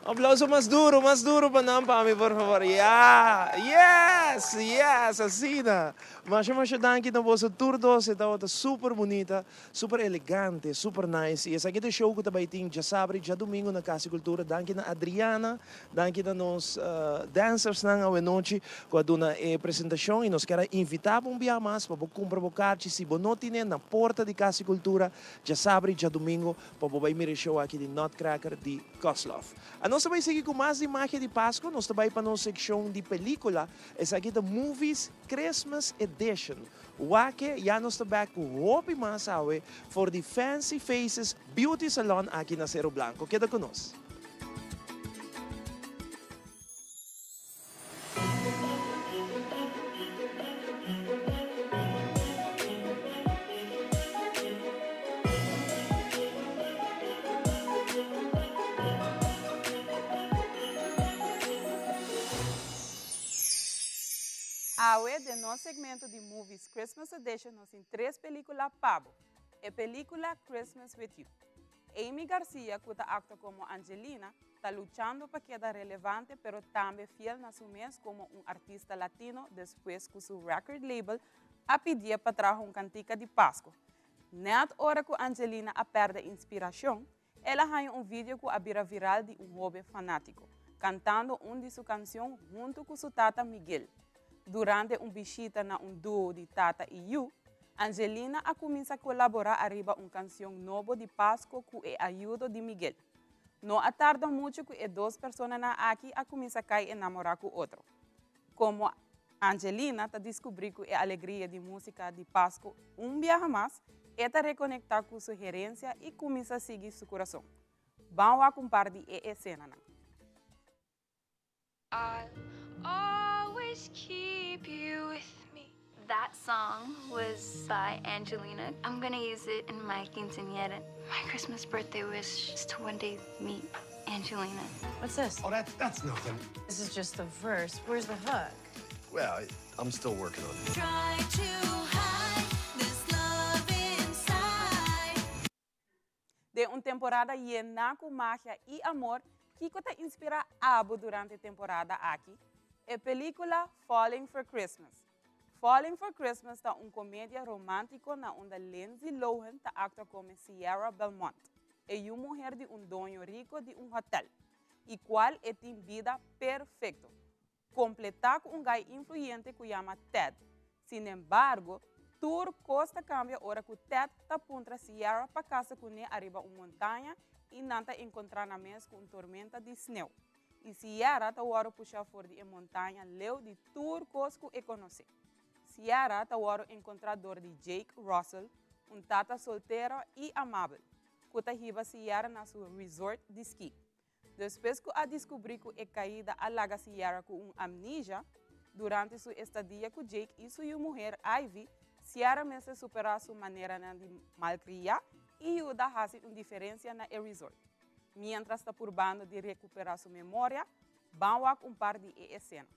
S3: Un aplauso mas duro, mas duro pa nan pa mi, por favor. Ya! Yes! Yes! Asina! Masha, masha danki na boso tur dos. E tabata super bunita, super elegante, super nice. I esaki ta e show ku ta bai tin djasabra i djadumingu na Kas di Kultura. Danki na Adriana, danki na nos dancersnan awenochi ku a duna e presentashon. I nos kier a invitá bo un bia mas pa bo kumpra bo karchi si bo no tine na porta di Kas di Kultura djasabra i djadumingu pa bo bai mira e show aki di Nutcracker di Koslov. A Nos ta bai sigui ku mas di Magia di Pasco. Nos ta bai pa nos sekshon di pelikula. Esaki ta Movies Christmas Edition. Wak-e, ya nos ta bek ku hopi mas awe for di Fancy Faces Beauty Salon aki na Cero Blanco. Keda ku nos.
S2: Awe den nos segmento di Movies Christmas Edition nos tin tres pelicula pa bo. E pelicula Christmas With You. Amy Garcia cu ta actua como Angelina ta luchando pa keda relevante pero tambe fiel na su mes como un artista latino despues cu su record label a pidié pa traha un cantica di Pasco. Net ora cu Angelina a perde inspiracion, el a haña un video cu a bira viral di un hoben fanatico, cantando un di su cancion hunto cu su tata Miguel. Durante un bishita na un duo di tata y yu, Angelina a cuminsa colabora ariba un cancion nobo di Pasco cu e ayudo di Miguel. No a tarda mucho cu e dos personanan aki a cuminsa cay enamora cu otro. Como. Angelina ta diskubrí ku e alegria di músika di Pasku un biaha mas, e ta rekonektá ku su herensia i kuminsá sigui su kurason. Ban wak un par di e esenanan.
S5: I'll always keep you with me. That song was by Angelina. I'm gonna use it in my quinceañera. My Christmas birthday wish is to one day meet Angelina.
S9: What's this?
S14: Oh, that's, that's nothing.
S9: This is just the verse. Where's the hook?
S14: Well, I'm still working on it.
S5: Try to hide this love inside.
S2: Den un temporada yená ku magia i amor, kiko ta inspirá abo durante e temporada aki? E pelíkula Falling for Christmas. Falling for Christmas ta un komedia romántiko na unda Lindsay Lohan ta aktua komo Sierra Belmont, e yu muher di un doño riko di un hotèl, i kual e tin bida perfekto. Kompletá ku un gai influyente ku yama Ted. Sinembargo, tur kos ta kambia ora ku Ted ta puntra Sierra pa kasa kuné ariba un montaña i nan ta enkontrá nan mes ku un tormenta di sneu. I Sierra ta wòrdu pushá for di e montaña leu di tur kos ku e konosé. Sierra ta wòrdu enkontrá dor di Jake Russell, un tata soltero i amabel, ku ta hiba Sierra na su resort di ski. Despues ku a diskubrí ku e kaida a laga Sierra ku un amnesia, durante su estadia ku Jake i su yu muher Ivy, Sierra mester superá su maneranan di malkriá i yuda hasi un diferensia na e resort. Miéntras ta purbando di rekuperá su memoria, ban wak un par di e esena.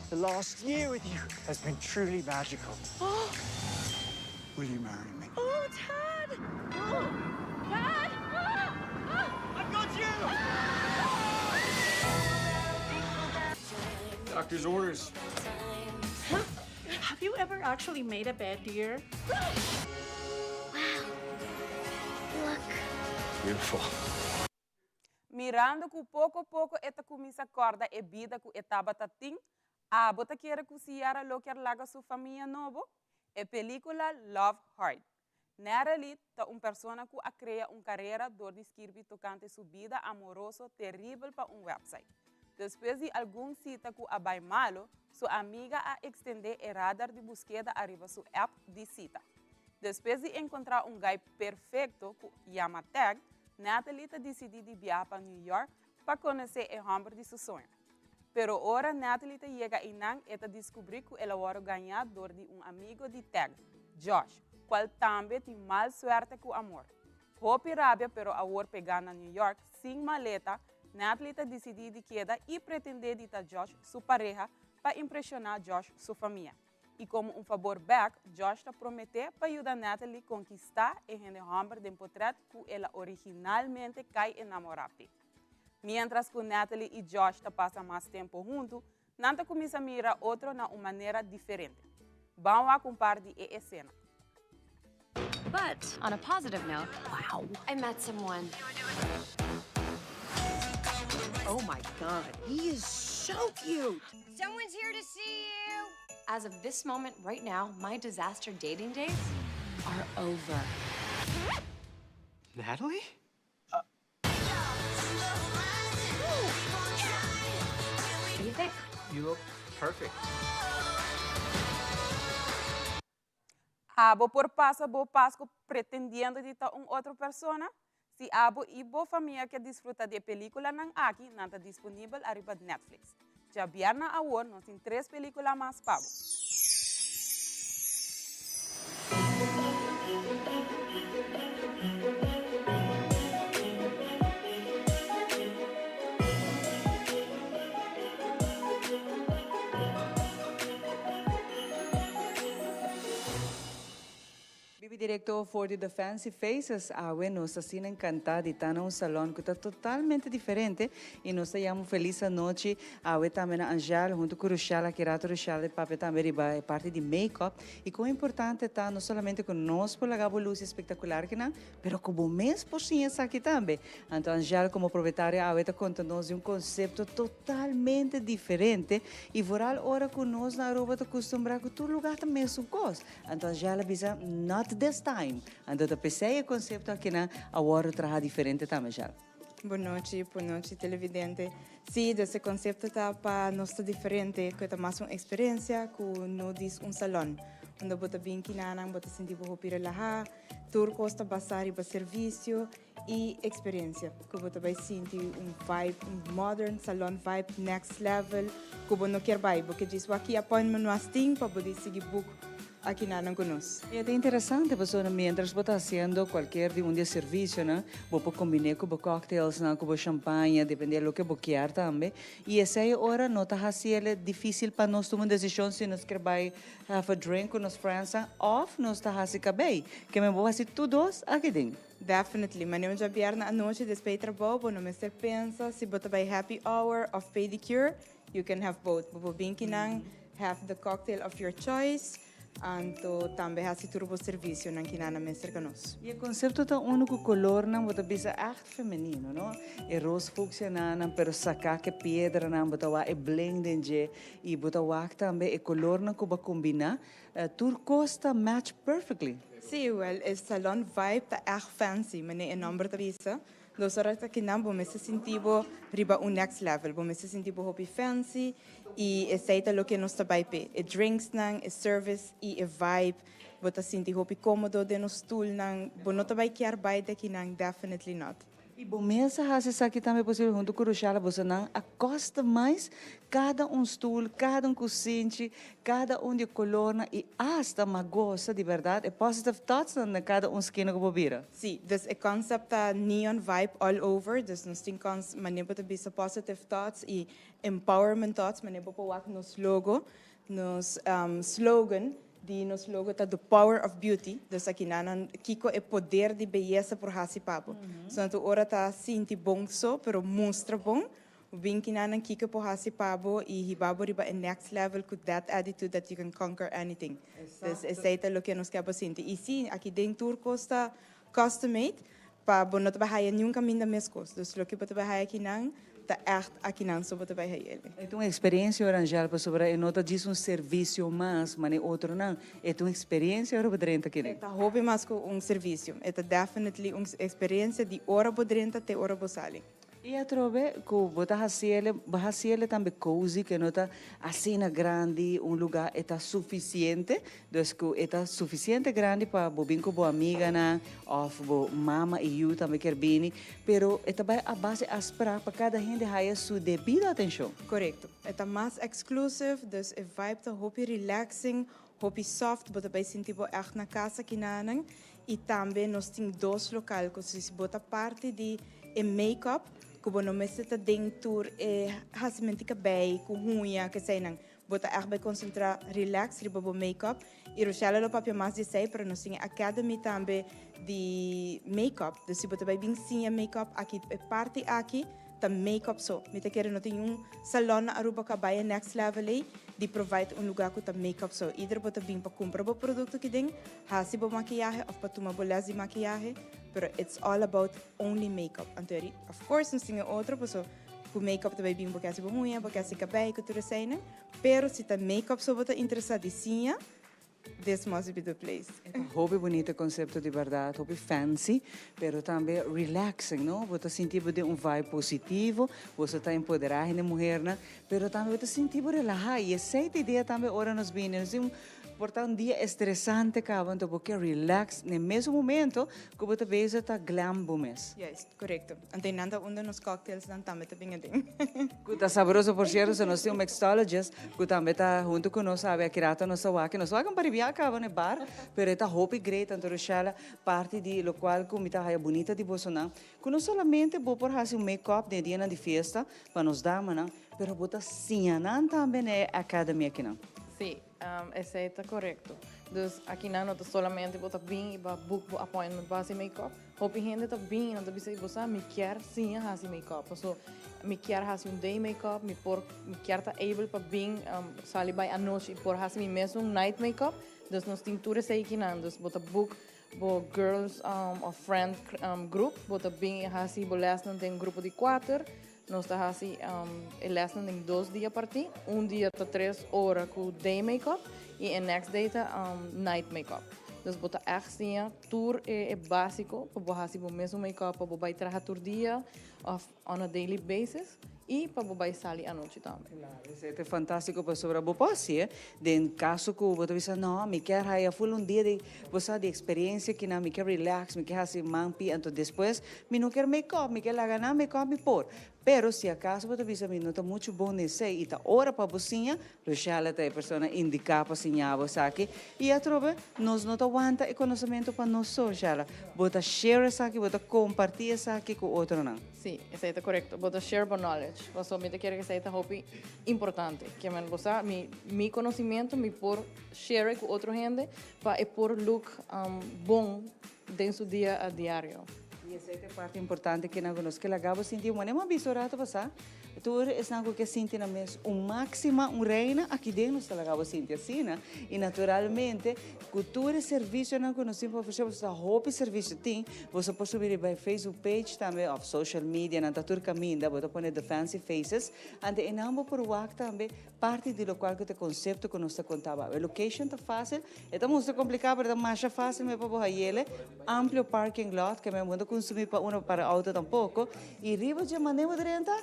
S14: The last year with you has been truly magical. Will you marry me?
S5: Oh, Tad! Oh, Dad!
S14: I've got you! Doctor's orders.
S15: Have you ever actually made a bed, dear?
S5: Wow. Look.
S14: Beautiful.
S2: Mirando ku poko poko e ta kuminsá kòrda e bida ku e tabata tin, abo ta kere ku Sierra lo kier laga su famia nobo? E pelíkula Love Hard. Natalie ta un persona ku a krea un karera dor di skirbi tokante su bida amoroso teribel pa un wèpsait. Despues di algun sita ku a bai malo, su amiga a ekstendé e radar di buskeda ariba su app di sita. Despues di enkontrá un gai perfekto ku yama Tag, Natalie ta disidí di biaha pa New York pa konosé e hòmber di su soño. Pero ora Natalie ta yega einan e ta diskubrí ku el a wòrdu gañá dor di un amigo di Tag, Josh, kual tambe tin mal suerte ku amor. Hopi rabia pero awor pegá na New York sin maleta, Natalie ta disidí di keda i pretendé di ta Josh su pareha pa impreshoná Josh su famia. I komo un fabor bèk, Josh ta prometé pa yuda Natalie konkistá e hende hòmber den potrèt ku el a originalmente kai enamorá p'e. Miéntras ku Natalie i Josh ta pasa mas tempu huntu, nan ta kuminsá mira otro na un manera diferente. Ban wak un par di e esena.
S25: But on a positive note, wow, I met someone.
S26: Oh my God, he is so cute.
S25: Someone's here to see you. As of this moment right now, my disaster dating days are over.
S14: Natalie?
S25: What do you think?
S14: You look perfect.
S2: Abo por pasa bo Pasku pretendiendo di ta un otro persona? Si abo i bo famia ke disfruta di e peliculanan aki, nan ta disponibel ariba Netflix. Djabièrnè awor nos tin tres pelicula mas pa bo.
S4: Bibi directo for di The Fancy Faces awe nos ta asina encanta di ta na un salon cu ta totalmente diferente y nos ta yama un feliz anochi awe tambe na Angel hunto cu Rochelle aki rato Rochelle e papia tambe riba e parti di make-up y con importante ta no solamente cu nos por laga bo luci espectacular kinan Pero ku bo mes por siña esaki tambe. Anto Angèle komo propietario awe ta konta nos di un konsepto totalmente diferente i vooral ora ku nos na Aruba ta kustumbrá ku tur lugá ta mesun kos. Anto Angèle a bisa not this time. Anto ta p'esei e konsepto akinan a wòrdu traha diferente tambe Angèle.
S1: Bon nochi, bon nochi televidente. Si, dus e concepto ta pa nos ta diferente, cu ta mas un experiencia cu no dis un salon. Unda bo ta bin kinanan, bo ta sinti bo hopi relaha, tur cos ta basa riba servicio y experiencia. Cu bo ta bay sinti un vibe, un modern salon vibe, next level, cu bo no kier bay. Bo ke djis wak ki appointment nos tin pa bo di sigui book akinanan cu nos.
S4: E ta interesante pasobra mientras bo ta haciendo cualkier di un di e servicionan, bo por combine cu bo cocktailsnan, cu bo champaña, depende loke bo kier tambe. Y esey ora no ta haciele dificil pa nos tuma un decision si nos kier bay have a drink cu nos friendsnan of nos ta haci cabey. Ke men bo haci tur dos aki den.
S1: Definitely. Manera un djabièrnè anochi despues di trabou bo no mester pensa si bo ta bai happy hour of pedicure, you can have both. Bo por bin kinan, have the cocktail of your choice, anto tambe hasi tur bo servicionan kinan nan mester ka nos.
S4: I e konsepto ta unu ku kolornan bo ta bisa ègt femenino, no? E ros fucsiananan, pero saká ku e piedranan, bo ta wak e bling den dje i bo ta wak tambe e kolornan ku bo a kombiná. Tur kos ta match perfectly.
S1: Sí, wel, e salon vibe ta ègt fancy, manera e nòmber ta bisa. Nos ora ta kinan bo mester sinti bo riba un next level, bo mester sinti bo hopi fancy i esei ta loke nos ta bai p'e. E drinksnan, e service i e vibe, bo ta sinti hopi kómodo den nos stulnan, bo no ta bai kier bai di akinan, definitely not.
S4: I bo mes a hasi esaki tambe posibel huntu ku Roshala, bosonan a customize kada un stul, kada un kusinchi, kada un di e kolornan i asta m'a gosa di bèrdat e positive thoughts-nan na kada un skina ku bo bira.
S1: Sí, dus e concept ta neon vibe all over, dus nos tin cons manera bo ta bisa positive thoughts i empowerment thoughts, manera bo por wak nos logo, Nos slogan di nos logo ta The Power of Beauty, dus aki nan nan kiko e poder di beyesa por hasi pa bo. So nan tur ora ta sinti bon so, pero mustra bon, bo bin ki nan nan kiko por hasi pa bo y hiba bo riba e next level cu that attitude that you can conquer anything. Dus esey ta loke nos kier bo sinti. Y si, aki den tur cos ta custom made, Pa bo no ta bai haya niun kaminda meskos. Dus loke bo ta bai haya akinan ta ègt akinan so bo ta bai haya el.
S4: E ta un eksperensia ora Angèle pasobra e no ta djis un servisio mas manera otronan. E ta un eksperensia ora bo drenta akinan.
S1: E ta hopi mas ku un servisio. E ta definitely un eksperensia di ora bo drenta te ora bo sali.
S4: I atrobe ku bo ta hasiele, bo hasiele tambe cozy ke no ta asina grandi, un luga e ta sufisiente, dus ku e ta sufisiente grandi pa bo bin ku bo amiganan òf bo mama i yu tambe kier bini, pero e ta bai a base aspra pa kada hende haya su debido atenshon.
S1: Korekto. E ta mas exclusive, dus e vibe ta hopi relaxing, hopi soft, bo ta bai sinti bo ègt na kas akinanan. I tambe nos tin dos lokal ku si bo ta parti di e make-up ku bo no mester ta den tur e hasimentu di kabei ku huña keseinan. Bo ta ègt bai konsentrá relax riba bo make-up. I Rochelle lo papia mas di esei pero nos tin e academy tambe di make-up. Dus si bo ta bai bin siña make-up aki e parti aki ta make-up so. Mi ta kere no tin un salon na Aruba ku a bai e next level ei di provide un lugar ku ta make-up so. Either bo ta bin pa kumpra bo produkto ki den, hasi bo makiyahe of pa tuma bo les di makiyahe, pero it's all about only make-up. Anto eri of course nos tin e otro paso ku make-up ta bai bin bo ke hasi bo huña, bo ke hasi kabei ku tur eseinan, pero si ta make-up so bo ta interesa di siña, This must be the place.
S4: E ta hopi bunita concepto di berdad, hopi fancy, pero tambe relaxing, no? Bo ta sinti bo den un vibe positivo, boso ta empodera hende muhernan, pero tambe bo ta sinti bo relaha y esey ta idea tambe ora nos bini, nos tin un por ta un dia estresante caba, anto bo ke relax na e mesun momento cu bo ta bezig ta glam bo mes.
S1: Juist, corecto. Anto einan ta unda nos cocktailsnan tambe ta bin aden.
S4: Cu ta sabroso por cierto, so nos tin un mixologist cu tambe ta hunto cu nos awe aki rato nos ta wak, nos wak un par di bia caba na e bar, pero e ta hopi great, anto Rochella parti di locual cu mi ta haya bunita di bosonan, cu no solamente bo por haci un make up den e dianan di fiesta pa nos damanan, pero bo ta siña nan tambe na e academy akinan.
S17: Sí, Esey ta corecto. Dus akinan no ta solamente bo ta bin y bo a book bo appointment pa haci make up. Hopi hende ta bin y nan ta bisa, bo sa mi kier siña haci make up. Paso mi kier haci un day make up, mi por, mi kier ta able pa bin sali bay anochi y por haci mi mesun night make up. Dus nos tin tur esey akinan. Dus bo ta book bo girls of friend group, bo ta bin y haci bo lesnan den grupo di cuater. Nos ta hasi e lesnan den dos dia partí. Un dia ta tres ora ku day makeup i e next day ta night makeup. Dus bo ta ègt siña tur e básiko pa bo hasi bo mesun make-up pa bo bai traha tur dia òf on a daily basis i pa bo bai sali anochi tambe.
S4: Claro, esei ta fantástiko pasobra bo por hasié den kaso ku bo ta bisa no, mi kier haya ful un dia di bo sa di eksperensia kinan, mi kier relax, mi kier hasi man pia, anto despues mi no kier make-up, mi kier laga nan make-up mi por. Pero si acaso bo ta bisa mi no ta mucho bon den esey y ta ora pa bo siña, Rochelle ta e persona indica pa siña bo esaki. Y atrobe, nos no ta wanta e conocemento pa nos so, Rochelle. Bo ta share esaki, bo ta comparti esaki cu otronan.
S17: Sí, esey ta corecto. Bo ta share bo knowledge. Pasobra mi ta kere cu esey ta hopi importante. Kiamen bo sa, mi mi conocimento mi por share cu otro hende pa e por look bon den su dia a diario.
S4: I esei ta e parti importante kinan ku nos ke laga bo sinti. Manera mi a bisa un rato pasá, tur esnan ku ke sinti nan mes un máksima, un reina, aki den nos ta laga bo sinti asina. I naturalmente ku tur e servisionan ku nos tin pa ofresé, pasobra ta hopi servisio tin, boso por subi riba e Facebook page tambe òf social media nan ta tur kaminda, bo ta pone The Fancy Faces, ante einan bo por wak tambe Parti di locual cu ta e concepto cu nos ta conta abajo. E location ta facil, e ta mustra complica pero e ta masha facil me pa bo hayele. Amplio parking lot, ke men bo no ta consumi pa uno para auto tampoco. Y riba dje mane bo drenta,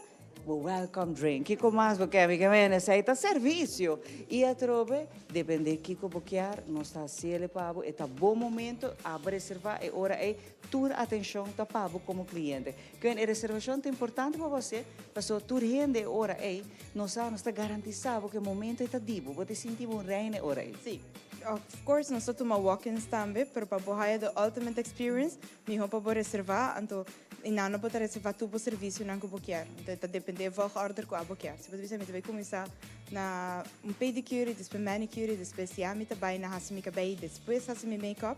S4: bo welcome drink. Kico mas bo kier? Mi ke men esey ta servicio. Y atrobe, depende kico bo kier, nos ta haciele pa bo. E ta bo momento, abo reserva e ora ey, tur atencion ta pa bo como cliente. Kuen e reservashon ta importante pa bo hasié, pasobra tur hende e ora ei no sa, nos ta garantisá bo ku e momento ei ta di bo, bo ta sinti bo un reina e ora ei.
S1: Sí, of course nos ta tuma walk-ins tambe, pero pa bo haya the ultimate experience, mihó pa bo reservá, anto i nan no bo ta reservá tur bo servisionan ku bo kier. Anto e ta dependé e volgorde ku abo kier. Si bo ta bisa mi ta bai kuminsá na un pedicure, despues manicure, despues ya mi ta bai na hasi mi kabei, despues hasi mi make-up,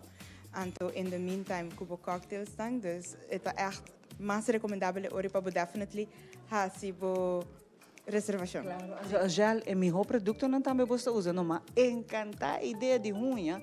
S1: Anto in the meantime cu bo cocktails tan, dus e ta echt mas recomendabel e ora pa bo definitely haci bo reservacion.
S4: Claro, Angel, e miho productonan tambe bo sta usa, no? Ma encanta e idea di huña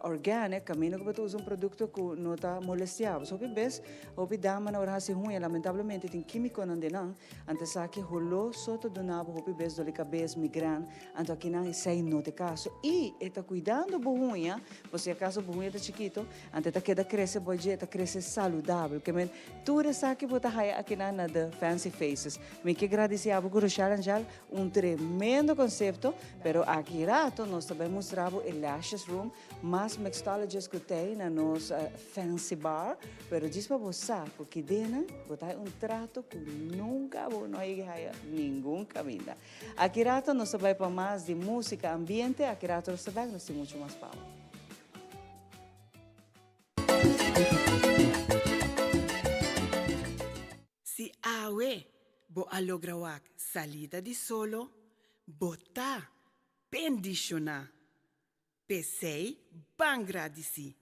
S4: organic, caminda cu bo ta usa un producto cu no ta molestia bo. So hopi bes, hopi damanan ora haci huña, lamentablemente tin quimiconan den nan, anto esaki holo so ta duna bo hopi bes doli cabes, migran. Anto akinan esei no ta e caso. Y e ta cuidando bo huña, por si acaso bo huña ta chikito, anto e ta keda crece bo dje, e ta crece saludabel. Ke men tur esaki bo ta haya akinan na The Fancy Faces. Mi ke gradici abo cu Rochelle Angel, un tremendo concepto, pero aki rato nos ta bay mustra bo e Lashes Room, mas mixologist cu t'ey na nos fancy bar, pero djis pa bo sa cu kidenan bo ta haya un trato cu nunca bo no a yega haya ningun caminda. Aki rato nos ta bai pa mas di musica ambiente, aki rato nos ta bek, nos tin mucho mas pa bo.
S16: Si awe bo a logra wak salida di solo, bo ta bendishoná. P'esei ban gradisí.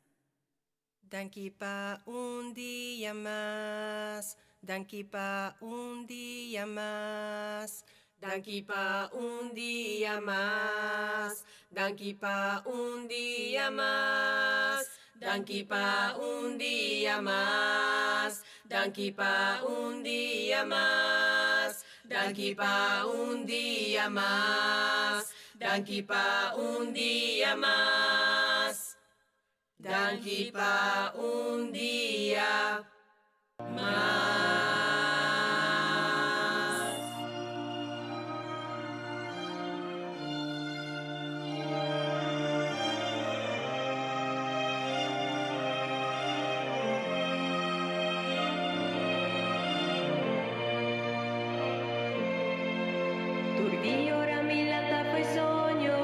S18: Danki pa un dia mas, danki pa un dia mas. Danki pa un dia mas, danki pa un dia mas. Danki pa un dia mas, danki pa un dia mas. Danki pa un dia mas, danki pa un dia mas. Danki pa un dia mas. Tur dia ora mi lanta fo'i soño,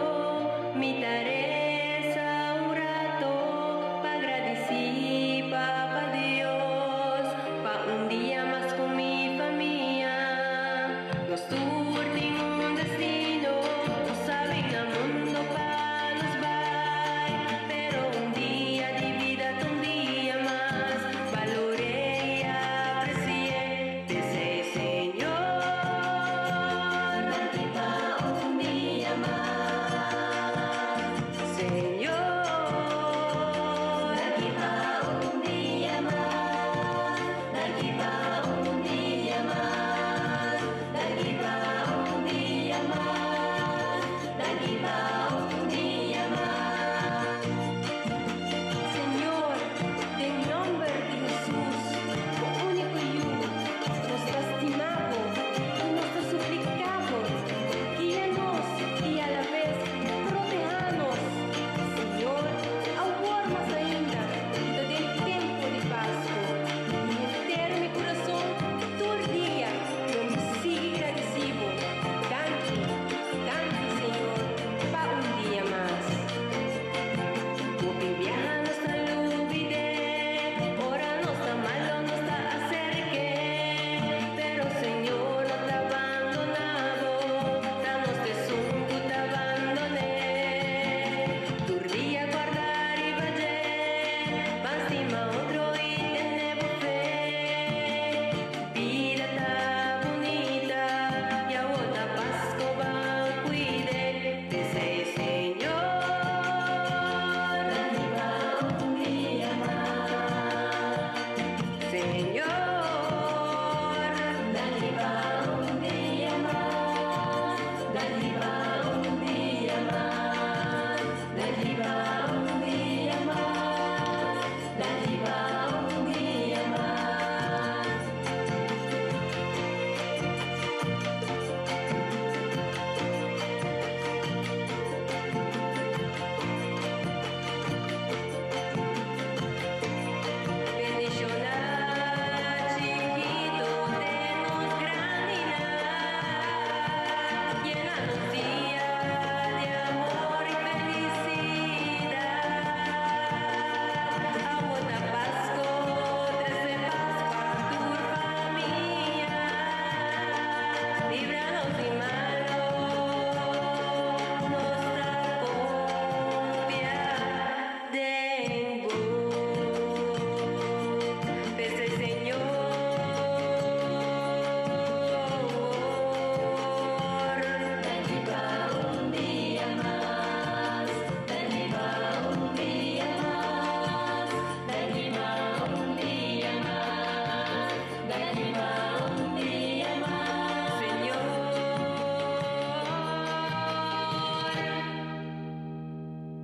S18: mi ta resa un rato pa gradisí Papa Dios pa un dia mas ku mi famia. Nos tur tin un destino, nos sabi na mundo pa nos bai, pero un dia di bida ta un dia mas, balor'é i apresi'é. P'esei Señor, danki pa un dia mas.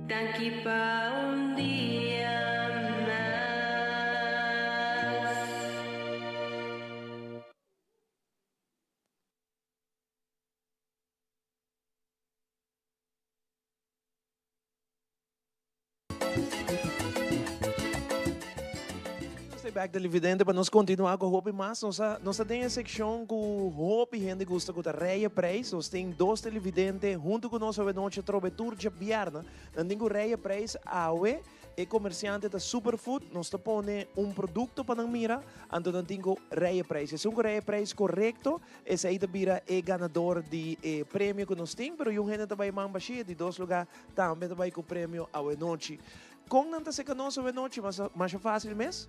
S18: Danki pa un dia mas.
S3: Nos ta back televidente pa nos continua cu hopi mas. Nos a, nos ta den e seccion cu hopi hende gusta cu ta Reye Prijs. Nos tin dos televidente hunto cu nos awe nochi atrobe tur djabièrnè. Nan tin cu Reye Prijs awe. E comerciante ta Superfood. Nos ta pone un producto pa nan mira, anto nan tin cu Reye Prijs. Esun cu Reye Prijs corecto, esey ta bira e ganador di e premio cu nos tin. Pero yun hende ta bay man bashi, e di dos lugar Tambe ta bai ku premio awenochi. Kon nan ta seka nos awenochi? Mas masha fásil mes.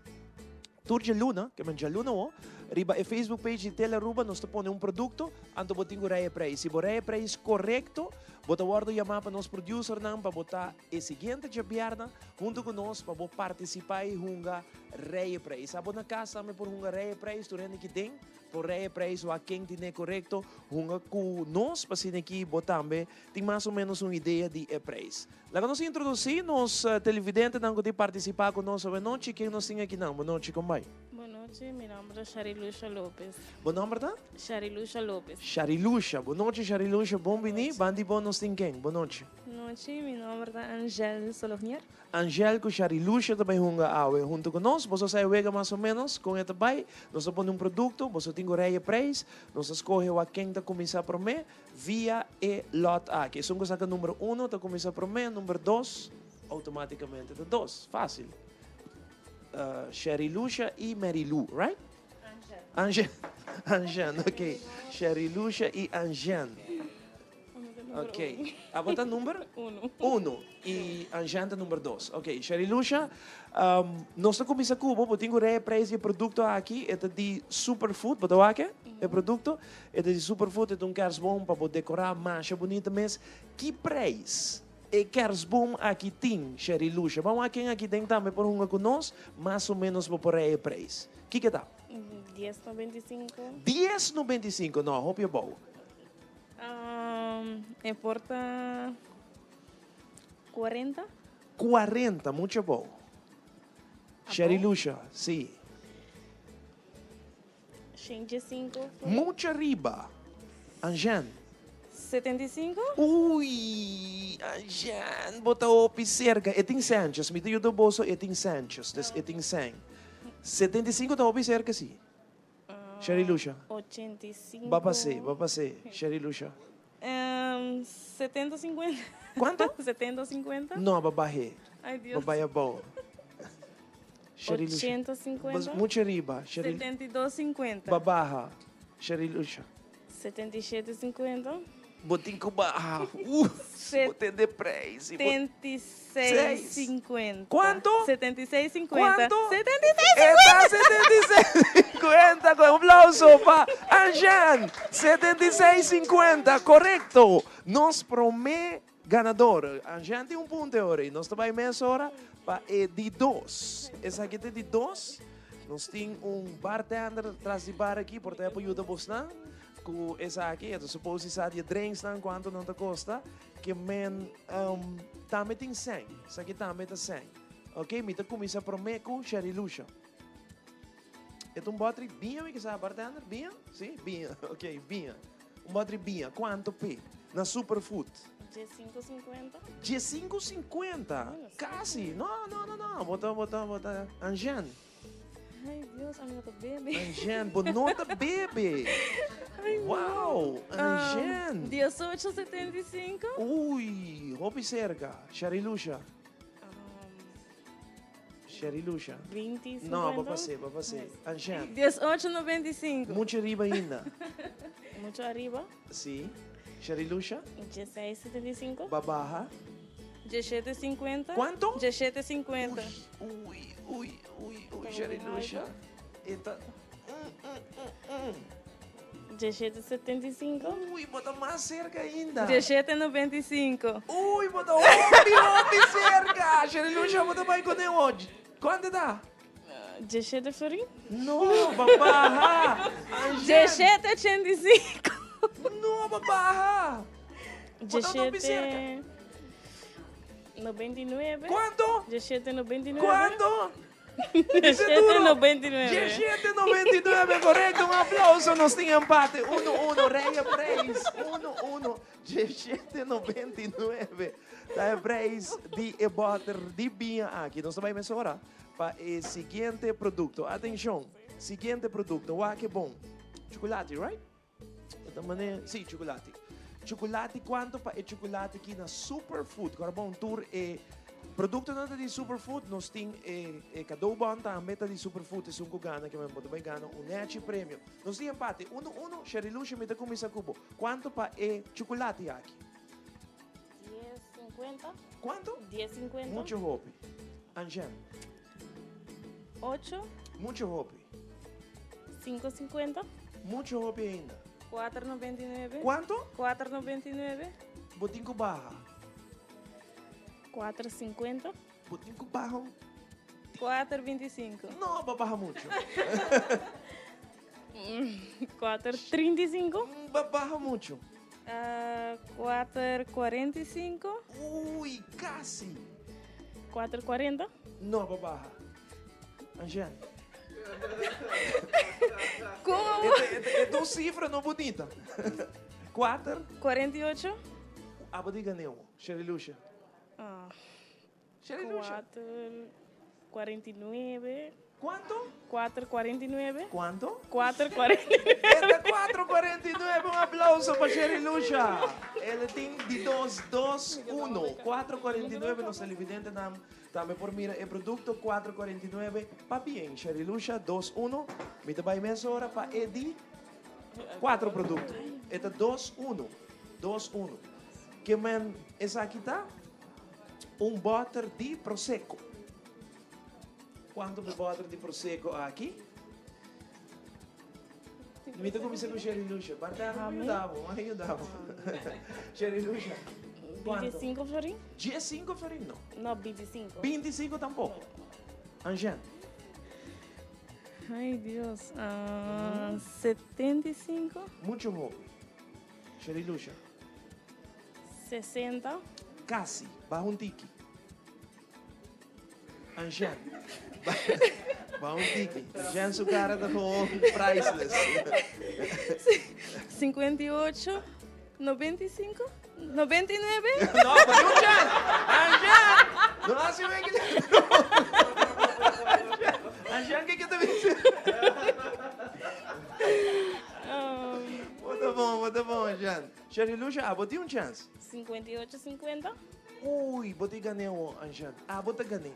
S3: Tur djaluna, ke men djaluna wo, riba e Facebook page di Telearuba nos ta pone un produkto, anto bo tin ku rei e preis. Si bo rei e preis korekto, bo ta wòrdu yamá pa nos producernan pa bo ta e siguiente djabièrnè huntu ku nos pa bo partisipá i hunga rei e preis. Abo na kas tambe por hunga rei e preis, tur hende ki den por rei e preis wak ken tine korekto, hunga ku nos pa asina ki bo tambe Tin mas o menos un idea di e prijs. Laga nos introduci nos televidentenan cu tin participa cu nos awe nochi. Ken nos tin akinan? Bo nochi, con bai?
S19: Bo nochi, mi nomber ta Sharilusha Lopez.
S3: Bo nomber ta?
S19: Sharilusha Lopez.
S3: Sharilusha. Bo nochi, Sharilusha. Bon bini. Bandi bo nos tin ken? Bo nochi.
S19: Nochi, mi nomber ta Angel Solognier.
S3: Angel ku Sharilusha ta bai hunga awe huntu ku nos. Boso sa e wega mas o menos kon e ta bai. Nos ta pone un produkto, boso tin ku rei e preis. Nos ta skohe wak ken ta kuminsá promé via e lòt aki. Esun ku saka number uno ta kuminsá promé, number dos outomátikamente ta dos. Fásil. Sharilusha i Marilou, right? Angel. Angel, ok. Sharilusha i Angel. Ok. Abo ta number?
S19: Uno.
S3: Uno. I Anjan ta number dos. Ok. Sharilusha, um, nos ta kuminsa ku bo. Bo tin ku rei prijs di e produkto aki. E ta di Superfood. Bo ta wak e? E produkto. E ta di Superfood. E ta un kerstboom pa bo dekorá masha bunita mes. Ki prijs e kerstboom aki tin, Sharilusha? Ban wak ken aki den tambe por hunga ku nos. Mas o menos bo por rei e prijs. Kiko e ta?
S19: 10,95.
S3: 10,95. No, hopi abou.
S19: E por ta 40.
S3: 40, mucho abou. Sherilusha, si.
S19: 85.
S3: Mucho ariba. Anjen.
S19: 75.
S3: Uy, Anjen, bo ta hopi cerca. E tin Sanchez, mi ta yuda boso, e tin Sanchez, dus e tin cen. 75 ta hopi cerca, si. Sherilusha.
S19: 85.
S3: Ba pas'é, ba pas'é, Sherilusha.
S19: 70 50.
S3: Kuantu?
S19: 70 50.
S3: No, ba bah'é.
S19: Ay Dios.
S3: Ba bai abou. Sherilusha.
S19: 80 50.
S3: Muchu ariba. Sheri.
S19: 72 50.
S3: Ba baha, Sherilusha.
S19: 77 50.
S3: Bo tin ku baha. Uh, bo tende prijs.
S19: 76 50.
S3: Kuantu?
S19: 76 50.
S3: Kuantu?
S19: 76
S3: E ta 76 50. Ku un aplauso pa Anjan. 76 50, korekto. Nos promé ganador. Anjan tin un punto e ora ei. Nos ta bai mesora pa e di dos. Esaki ta e di dos. Nos tin un bartender tras di bar aki por ta por yuda bosnan. Ku esaki e ta suppose di sa di e drinksnan kuantu nan ta kosta ke men tambe tin sèn esaki tambe ta sèn ok mi ta kuminsá promé ku Sherilusha e ta un bòtri biña mi kisa bartender biña si biña ok biña un bòtri biña kuantu p'e na Superfood
S19: 15.50
S3: 15.50 kasi no no no no bo ta bo ta bo ta Anjèn.
S19: Ay Dios, ami no ta bebe.
S3: Anjen, bo no ta bebe.
S19: Ay, no.
S3: Wow, Anjen.
S19: 18.75.
S3: Uy, hopi cerca. Sharilusha. Sharilusha.
S19: 20,
S3: No, bo pasé, bo pasé. Anjen.
S19: 18.95.
S3: Mucho ariba ainda.
S19: Mucho ariba.
S3: Si. Sharilusha.
S19: 16.75.
S3: Ba baha.
S19: 17.50.
S3: Cuanto?
S19: 17.50.
S3: Uy, uy, uy, uy, Sharilusha. E ta. Mm, mm, mm, mm.
S19: 17.75.
S3: Uy, bo ta mas cerca ainda.
S19: 17.95.
S3: Uy, bo ta hopi, hopi cerca. Sharilusha, bo ta bai con e hochi. Cuanto ta?
S19: 17 florin?
S3: No, ba baha. Anjen.
S19: 17.85.
S3: No, ba baha. Bo ta hopi cerca.
S19: 99.
S3: Kuantu?
S19: 17,99.
S3: Kuantu?
S19: 17,99.
S3: 17,99, korekto. Un aplauso. Nos tin empate. 1-1. Rei e preis. 1-1. 17,99 ta e preis di e bòter di biña aki. Nos ta bai mesora pa e siguiente produkto. Atenshon. Siguiente produkto. Wak e bon. Chukulati, right? E ta mane, sí, chukulati. Chukulati, kuantu pa e chukulati aki na Superfood? Kora bon tur e produktonan ta di Superfood. Nos tin e e cadeaubon tambe ta di Superfood. Esun ku gana ke men bo ta bai gana un nechi premio. Nos tin empate uno uno. Sherry Lucia mi ta kuminsá ku bo. Kuantu pa e chukulati aki?
S19: Dies sinkuenta.
S3: Kuantu?
S19: Dies sinkuenta.
S3: Muchu hopi. Anjen.
S19: Ocho.
S3: Muchu hopi.
S19: Sinku sinkuenta.
S3: Muchu hopi ainda.
S19: Kuater nobenta i nuebe.
S3: Kuantu?
S19: Kuater nobenta i nuebe.
S3: Bo tin ku baha.
S19: Kuater sinkuenta.
S3: Bo tin ku baha un.
S19: Kuater 25.
S3: No, bo baha muchu.
S19: Kuater 35.
S3: Bo baha muchu.
S19: Kuater 45.
S3: Ui, kasi.
S19: Kuater 40.
S3: No, bo baha. Anjen.
S19: Como?
S3: E dos sifra no bunita. Kuater.
S19: 48.
S3: Abo di ganeu, Sherilusha.
S19: Ah.
S3: Sherilusha.
S19: Kuater 49.
S3: Kuanto?
S19: Kuater 49.
S3: Kuanto?
S19: Kuater 49.
S3: E ta kuater 49. Un aplauso pa Sherilusha. El tin di dos, dos, uno. Kuater 49. Nos televidentenan tambe por mira e produkto kuater 49. Pabien, Sherilusha, dos, uno. Mi ta bai mesora pa e di kuater produkto. E ta dos, uno. Dos, uno. Ke men esaki ta? Un bòter di Prosecco. Kuantu pa e bòter di Prosecco aki? Mi ta kuminsá ku Sherry Lucia. Bartender, mi yuda bo, mi yuda bo. Sherry Lucia, kuantu?
S19: 25 florin.
S3: 15 florin? No.
S19: No, 25.
S3: 25 tampoko. Anjen.
S19: Ay, Dios. 75.
S3: Muchu hopi. Sherry Lucia.
S19: 60.
S3: Kasi, baha un tiki. Anjen, baha un tiki. Anjen su cara ta gewoon priceless.
S19: 58, 95, 99.
S3: No, pa un chance. Anjen! No hasi un eki. Anjen, kiko ta bisa? Bo ta bon, bo ta bon, Anjen. Sherilusha, abo tin un chèns.
S19: 58, 50.
S3: Ui, bo tin gané awor, Anjan. Abo ta gané.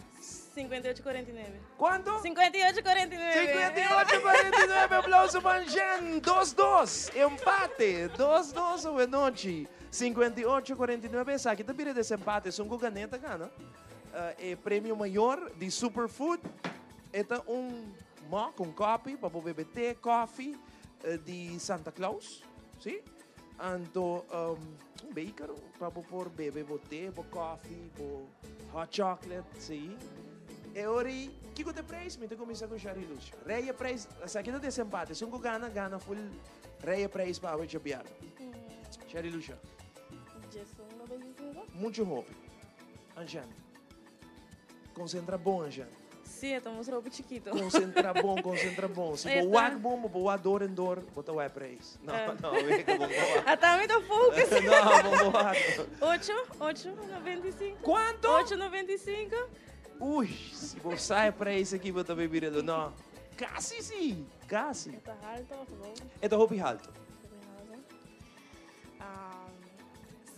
S19: 58, 49.
S3: Kuanto?
S19: 58, 49.
S3: 58, 49. Aplauso pa Anjan. Dos, dos. Empate. Dos, dos awenochi. 58, 49. Esaki ta bira desempate. Esun ku gané ta gana e premio mayor di Superfood. E ta un mok, un kopi pa bo bebe te, kofi di Santa Claus. Si? Anto un beker pa bo por bebe bo te, bo koffie, bo hot chocolate, si. E ora ei, kiko ta e prijs? Mi ta kuminsá ku Shari Lucia. Rei e prijs, esaki ta desempate. Esun ku gana, gana full rei e prijs pa awe djabièrnè. Shari Lucia.
S19: 11.95.
S3: Muchu hopi. Anshane. Concentra bon, Anshane.
S19: Sí, e ta mustra hopi chikito.
S3: Concentra bon, concentra bon. Si bo wak bon, bo por wak door en door, bo ta wak e prijs. No, no, wak bon, bo wak.
S19: Ata mi ta focus.
S3: No, bo bo wak.
S19: Ocho, ocho, 95.
S3: Cuanto?
S19: Ocho, 95.
S3: Uy, si bo sa e prijs aki, bo ta bay bira lo. No, casi si, casi.
S19: E ta halto of low?
S3: E ta hopi halto.
S19: Hopi halto.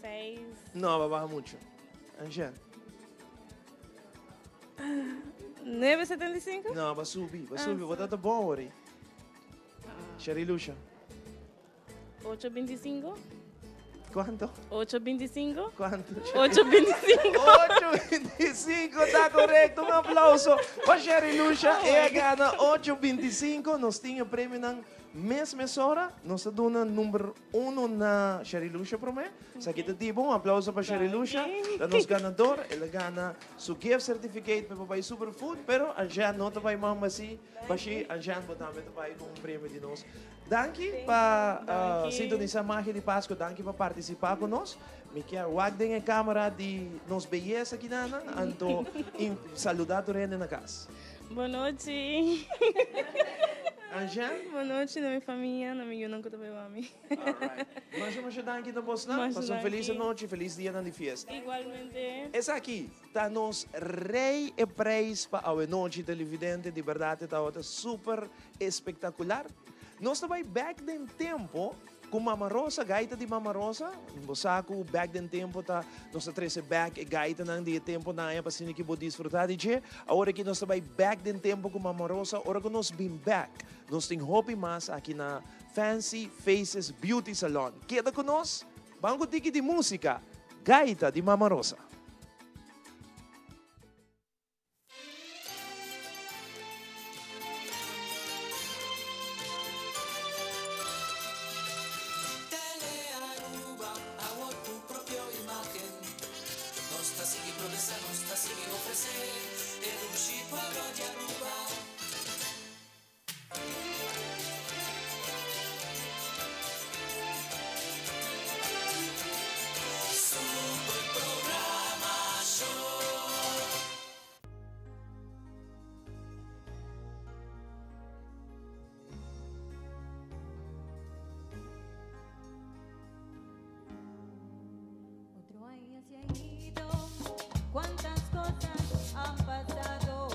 S19: Seis.
S3: No, bo a baha mucho. Anshel.
S19: 9,75?
S3: No, ba subi, ba subi. Bo ta bon ori. Sherry Lucia.
S19: 8,25.
S3: Cuanto?
S19: 8,25.
S3: Cuanto?
S19: 8,25.
S3: 8,25 ta correcto. Un aplauso pa Sherry Lucia. Oh e a gana 8,25. Nos tin e premionan. Mes mesora nos ta duna number uno na Sherilusha prome. Esaki ta di bo. Un aplauso pa Sherilusha. Ta nos ganador. El a gana su gift certificate pa bai Superfood. Pero Anjean no ta bai man basi. Bashi, Anjean bo tambe ta bai cu un premio di nos. Danki pa sintonisa Magia di Pasco. Danki pa participa cu nos. Mi kier wak den e camera di nos beyesa kinanan. Anto saluda tur hende na cas.
S19: Bon nochi.
S3: Anjean.
S19: Bon nochi na mi famia, na mi yunan ku ta beba mi.
S3: Alright. Masha masha danki na bosnan. Pasa un felis anochi, felis dianan di fiesta.
S19: Igualmente.
S3: Esaki ta nos rey e prijs pa awenochi televidente. Di berdad e tabata super espectacular. Nos ta bay bek den tempo. Ku Mama Rosa, gaita di Mama Rosa, bo sa ku bek den tempo ta nos ta trese bek e gaitanan di e temponan aya pa asina ki bo disfruta di dje. Awor aki nos ta bai bek den tempo ku Mama Rosa. Ora ku nos bin bek, nos tin hopi mas aki na Fancy Faces Beauty Salon. Keda ku nos, ban ku tiki di musika, gaita di Mama Rosa.
S6: Telearuba, awor tu propio imagen. Nos ta sigui progresa, nos ta sigui ofrece e dushi pueblo di Aruba. Super programacion.
S18: Otro aña se ha ido, cuántas cosas han pasado.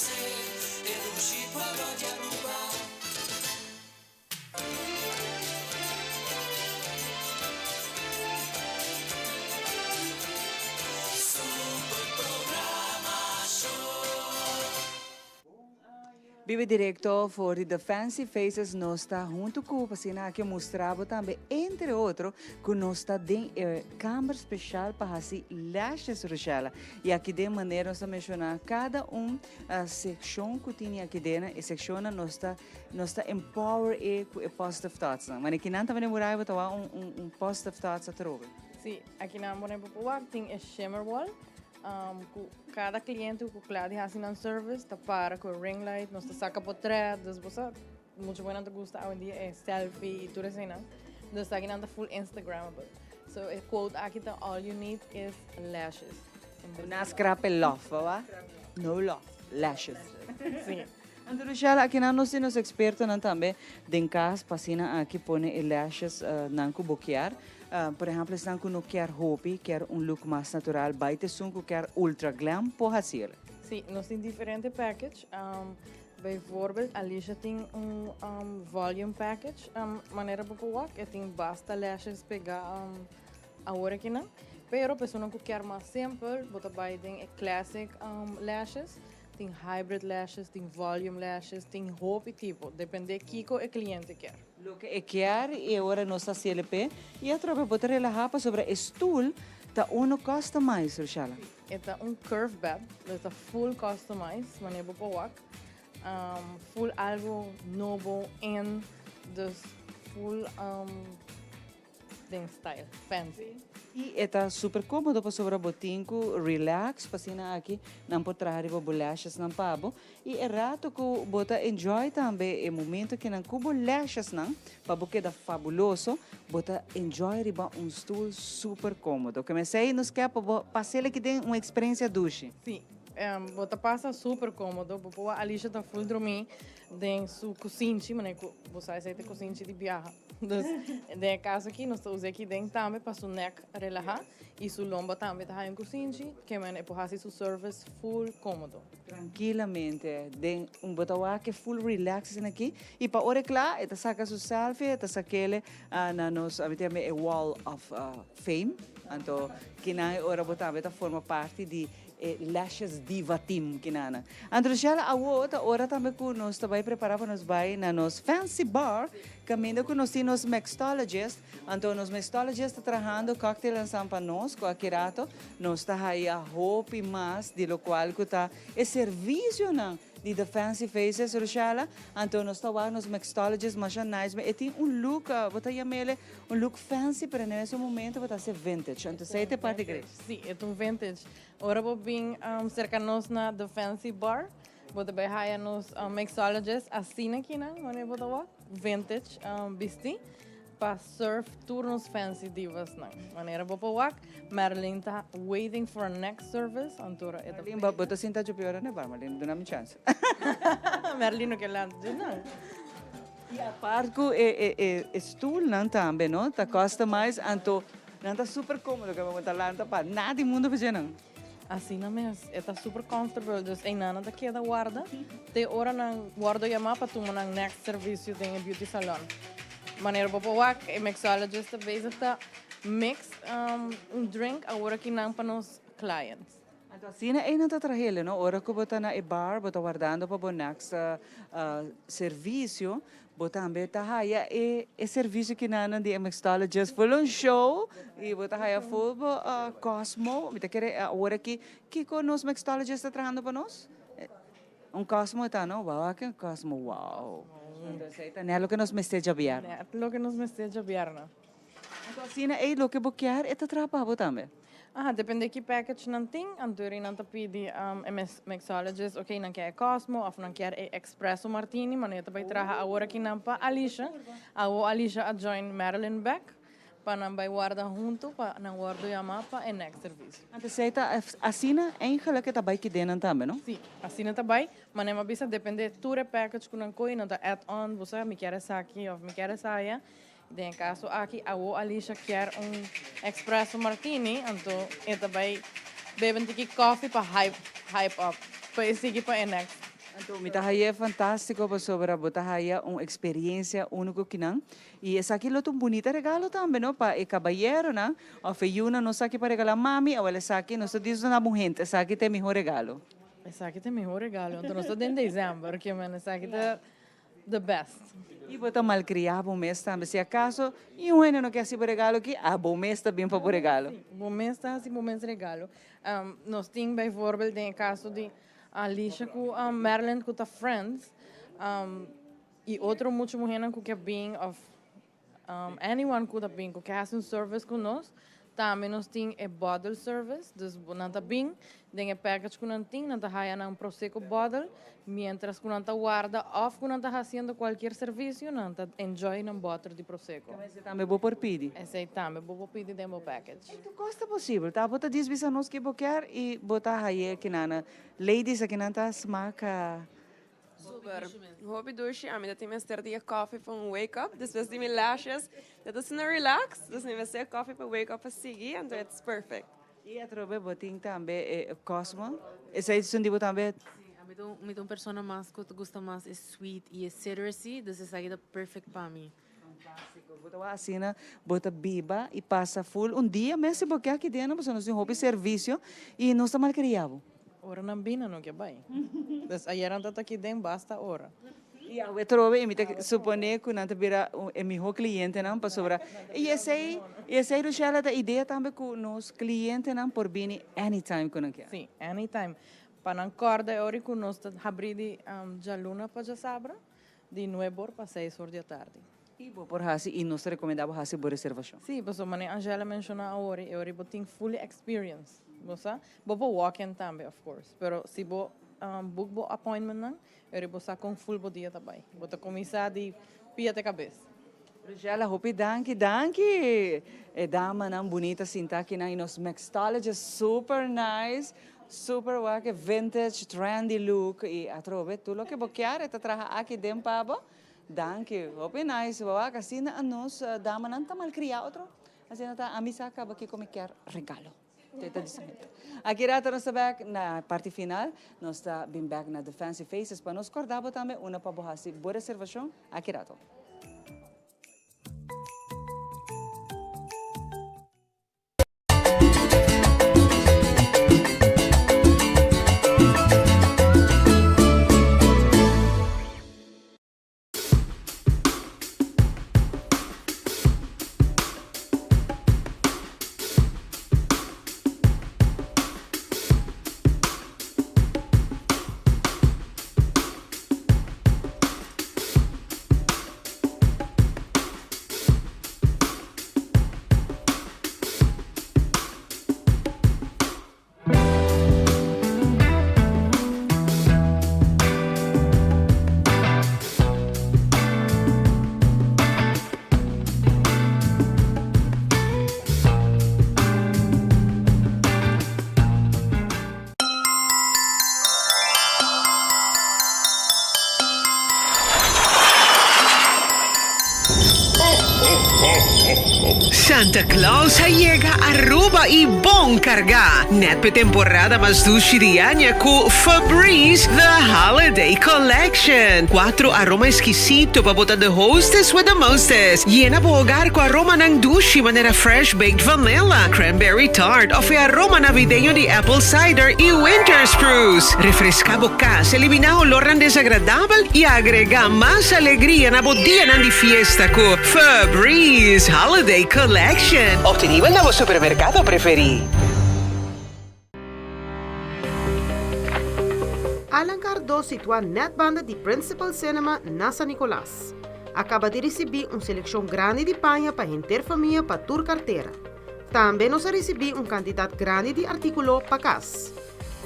S6: ofresé e dushi pueblo di Aruba. Super programacion.
S4: Biba directo for di The Fancy Faces nos ta hunto cu p'asina aki mustra bo tambe entre otro cu nos ta den e camber special pa haci lashes Rochella y aki den manera nos ta menciona cada un seccion cu tini aki den e seccionnan nos ta nos ta empower e cu e positive thoughts nan manera kinan ta mane murai bo ta wak un un un positive thoughts atrobe.
S17: Si, akinan bo por wak tin e shimmer wall. Ku kada kliente ku kla di hasi nan service ta para ku e ring light, nos ta saka potret, dus bo sa muchu buenan ta gusta awendia e selfie i tur eseinan. Dus aki nan ta full instagramable. So e quote aki ta all you need is lashes.
S4: No scrap e love, wou? No love, lashes.
S17: Si.
S4: Anto Rochelle, akinan nos tin nos expertonan tambe den cas pa asina aki pone e lashes nan cu bo kier. Por ehempel esnan cu no kier hopi, kier un look mas natural, bay ta esun cu kier ultra glam por haciel.
S17: Si, nos tin diferente package. Bijvoorbeeld Alicia tin un volume package, manera bo por wak e tin basta lashes pega awor akinan. Pero pa esunnan cu kier mas simpel, bo ta bay den e classic lashes. Tin hybrid lashes, tin volume lashes, tin hopi tipo, depende kiko e cliente kier.
S4: Loke e kier y e ora nos ta haciele p'e y atrobe bo ta relaha pasobra e stoel ta uno customized, Rochella.
S17: Si, e ta un curve bed, dus ta full customized, manera bo por wak. Full algo nobo, in, dus full. Den style fancy.
S4: Y e ta super comodo pasobra bo tin cu relax pa asina aki nan por traha riba bo lashes nan pa bo y e rato cu bo ta enjoy tambe e momento kinan cu bo lashes nan pa bo keda fabuloso bo ta enjoy riba un stoel super comodo. Ke mesey nos ke pa bo pasel aki den un experiencia dushi.
S17: Si, bo ta pasa super comodo, bo por wak Alicia ta full drumi den su cusinchi, manera cu bo sa esey ta e cusinchi di biaha. Dus den e caso aki nos ta usa aki den tambe pa su nek relaha y su lomba tambe ta haya un cusinchi ke men e por haci su service full comodo.
S4: Trankilamente den un bo ta wak e full relax asina aki y pa ora e kla e ta saca su selfie e ta sakele na nos ami ta yama e wall of fame anto kinan e ora bo tambe ta forma parti di E Lashes Diva Team kinana. Anto Rochelle awo ta ora tambe cu nos ta bay prepara pa nos bay na nos fancy bar caminda cu nos tin nos mixologist. Anto nos mixologist ta trahando cocktail ansan pa nos cu aki rato nos ta haya hopi mas di locual cu ta e servicionan di The Fancy Faces Rochelle. Anto nos ta wak nos mixologist masha nice e tin un look bo ta yamele un look fancy pero na e mesun momento bo ta haci vintage. Anto esey ta e parti great.
S17: Si, e ta un vintage. Ora bo bin cerca nos na The Fancy Bar, bo ta bay haya nos mixologist asina kinan, wanneer bo ta wak, vintage bisti, pa serve tur nos fancy divas nan. Wanneer bo por wak, Marilyn ta waiting for next service, anto e ta.
S4: Marilyn, bo ta sinta djopi ora na e bar, Marilyn, duna mi chance.
S17: Marilyn no ke lanta dje nan.
S4: Y apart cu e stoelnan tambe no ta customized anto nan ta super comodo cu bo ta lanta pa nada di mundo pa dje nan.
S17: Asina mes, e ta super comfortable dus eynan nan ta keda warda te ora nan wordo yama pa tuma nan next servicio den e beauty salon. Manera bo por wak e mixologist ta bezig ta mix un drink awor aki nan pa nos clients.
S4: Anto asina ei nan ta trahele no, ora ku bo ta na e bar bo ta wardando pa bo next servicio bo tambe ta haya e e servicio kinanan di e mixologist full un show y bo ta haya full bo cosmo mi ta kere awor aki kiko nos mixologist ta trahando pa nos? Un cosmo ta no, wow aki un cosmo wow anto esei ta net loke nos mester djabièrnè.
S17: Net loke nos mester djabièrnè.
S4: Anto asina ei loke bo kier e ta traha pa bo tambe.
S17: Aha, depende ki package nan tin, anto eri nan ta pidi e mixologist, ok, nan kier e Cosmo of nan kier e Expresso Martini, ma no e ta bai traha awor aki nan pa Alicia. Awo Alicia a join Marilyn bek pa nan bai warda hunto pa nan wordo yama pa e next servicio.
S4: Anto esei ta asina eigenlijk e ta bai kide nan tambe, no?
S17: Si, asina ta bai, ma nan a bisa depende tur e package ku nan koy, nan ta add on, bo sa mi kier esaki of mi kier esaya. Den e kaso aki awo Alicia kier un expresso martini, anto e ta bai bebe un tiki koffie pa hype hype up pa e sigui pa e next.
S4: Anto mi ta haya fantastico pasobra bo ta haya un experiencia unico kinan y esaki lo ta un bunita regalo tambe no pa e cabayeronan of e yunan nos aki pa regala mami awel esaki nos ta disfruta bo henter esaki ta e miho regalo.
S17: Esaki ta e miho regalo anto nos ta den december kimen esaki ta the best.
S4: Y bo ta malcria bo mes tambe si acaso niun hende no ke haci bo regalo aki ah bo mes ta bin pa bo regalo.
S17: Si bo mes ta haci bo mes regalo nos tin bijvoorbeeld den e caso di Alicia ku Marilyn ku ta friends i otro mucha muhernan ku ke bin of anyone ku ta bin ku ke hasi un service ku nos tambe nos tin e bottle service dus nan ta bin den e package ku nan tin nan ta haya nan prosecco bottle mientras ku nan ta warda of ku nan ta hasiendo cualkier servicio nan ta enjoy nan bottle di prosecco.
S4: Esei tambe bo por pidi?
S17: Esei tambe bo por pidi den bo package.
S4: Tur kos ta posibel. Ta bo ta dis bisa nos ke bo kier i bo ta haye kinan. Ladies akinan ta smaka.
S10: Super. Hopi dushi. Ami ta tin mester di e coffee pa un wake up. Despues di mi lashes. Ta ta asina relax. Dus mi mester e coffee pa wake up pa sigui. Anto it's perfect.
S4: I atrobe bo tin tambe e Cosmo. Esei esun di bo tambe?
S20: Si, ami ta un mi ta un persona mas ku ta gusta mas e sweet i e citrusy. Dus esaki ta perfect pa mi.
S4: Fantástico. Bo ta wak asina, bo ta biba y pasa full un dia mes si bo ke aki den, pasobra nos tin hopi servicio y nos ta malcria bo.
S17: Ora nan bini no ke bai. Des ayer nan ta aki den basta ora.
S4: Y awe trobe y mi ta supone cu nan ta bira e miho clientenan pasobra y esey y esey Rushella ta idea tambe cu nos clientenan por bini anytime cu nan kier.
S17: Si, anytime. Pa nan corda e ora cu nos ta habri di djaluna pa djasabra. Di nuebe or pa seis or di atardi.
S4: I bo por hasi i nos ta rekomendá bo hasi bo reservashon.
S17: Sí, pasobra manera Angela menshoná awor, e ora bo tin fully experience, bo sa. Bo por walk in tambe, of course, pero si bo book bo appointmentnan, e ora bo sa kon full bo dia ta bai. Bo ta kuminsá di pia te kabes.
S4: Rugella, hopi danki, danki! E damanan bunita sinta akinan i nos mixologist super nice. Super wak e vintage trendy look y atrobe tur loke bo kier e ta traha aki den pa bo. Danki hopi nice bo wak asina a nos damanan ta malcria otro asina ta ami sa caba kico mi kier regalo te ta diciendo. Aki rato nos ta bek na parti final nos ta bin bek na The Fancy Faces pa nos corda bo tambe unda pa bo haci bo reservacion aki rato.
S26: Santa Claus a yega Aruba y bon carga! Net p'e temporada mas dushi di aña cu Febreze The Holiday Collection. Cuatro aroma exquisito pa bo ta the hostess with the mostest. Yena bo hogar cu aromanan dushi manera fresh baked vanilla, cranberry tart of e aroma navideño di apple cider y winter spruce. Refresca bo cas, eliminá olornan desagradabel y agregá mas alegria na bo dianan di fiesta cu Febreze Holiday Collection. Obtenibel na bo supermercado preferi.
S21: Alan Cardo situá nèt banda di Principal Cinema na San Nicolas. A kaba di risibí un selekshon grandi di paña pa henter famia pa tur kartera. Tambe nos a risibí un kantidat grandi di artíkulo pa kas.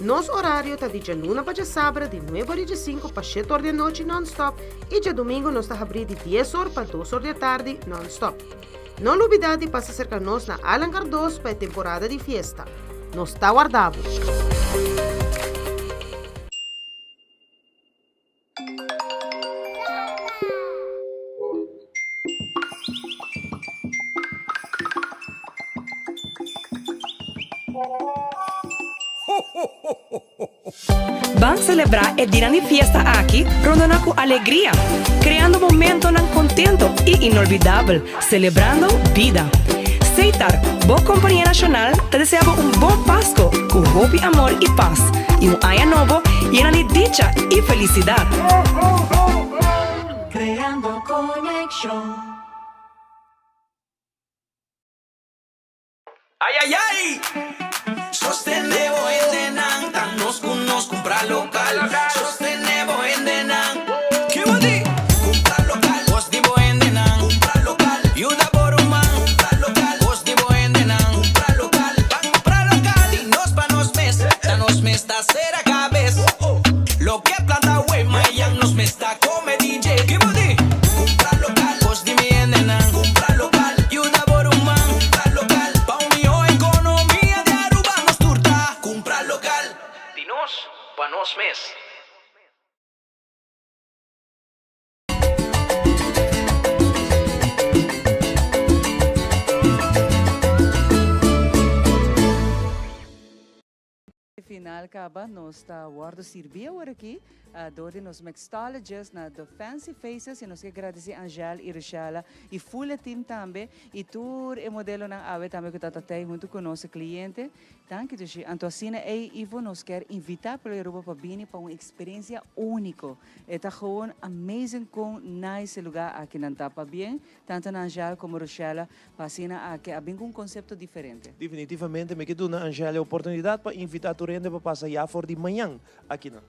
S21: Nos orario ta di djaluna pa djasabra di nuebe or i djesinku pa shete or di anochi nònstòp i djadumingu nos ta habrí di dies or pa dos or di atardi nònstòp. No lubidá di pasa serka nos na Alan Cardoz pa e temporada di fiesta. Nos ta warda bo!
S11: Ban selebrá e dianan di fiesta aki rondona ku alegria, kreando momentonan kontento i inolvidabel, selebrando bida. Setar, bo kompania nashonal, ta desea bo un bon Pasko ku hopi amor i pas, i un aña nobo yena di dicha i felisidat.
S12: Creando conexion.
S6: Ay ay ay! Sostene bo hendenan, ta nos ku nos kumpra lokal. Sostene bo hendenan. Ki bo di? Kumpra lokal. Kos di bo hendenan. Kumpra lokal. Yuda bo ruman. Kumpra lokal. Kos di bo hendenan. Kumpra lokal. Ban kumpra lokal. Di nos pa nos mes. Ta nos mes ta sera kabes. Loke planta awe, mayan nos mes ta kome DJ. Ki bo di? Kumpra lokal. Kos di mi hendenan. Kumpra lokal. Yuda bo ruman. Kumpra lokal. Pa un mihó ekonomia di Aruba nos tur ta kumpra lokal. Di nos pa nos mes.
S4: Final caba nos ta wordo sirbi awor aki door di nos mixologist na The Fancy Faces y nos ke gradici Angel y Richella y full e team tambe y tur e modelonan awe tambe cu ta ta tey hunto cu nos e cliente. Danki Dushi. Anto asina ey Ivo nos kier invita pueblo di Aruba pa bini pa un experiencia unico. E ta gewoon amazing con nice e lugar aki nan ta. Pabien tanto na Angel como Richella Pa asina aki a bin ku un konsepto diferente.
S3: Definitivamente mi ke duna Angel e oportunidat pa invitá tur hende pa pasa ya for di mañan akinan.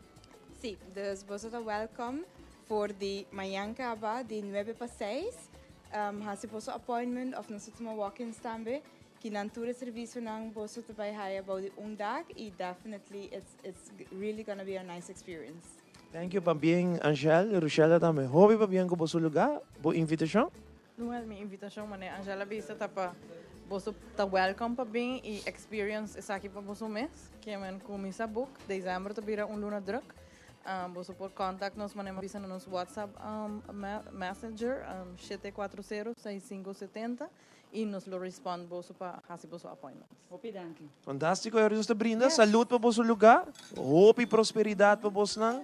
S1: Sí, dus boso ta welcome for di mañan kaba di nuebe pa seis. Hasi boso appointment of nos ta tuma walk-ins tambe. Kinan tur e servisionan boso ta bai haya bou di un dak y definitely it's it's really gonna be a nice experience.
S3: Thank you pabien Angel, Rushella tambe. Hopi pabien ku boso lugá, bo invitashon.
S17: Noel, mi invitashon manera Angela bisa ta pa boso ta welcome pa bin y experience esaki pa boso mes. Ke men cuminsa book, december ta bira un luna druk. Boso por contact nos manera mi bisa na nos WhatsApp messenger 740 6570 y nos lo respond boso pa haci boso appointments.
S4: Hopi danki.
S3: Fantastico, Erwin nos ta brinda. Salud pa boso lugar. Hopi prosperidad pa bosnan.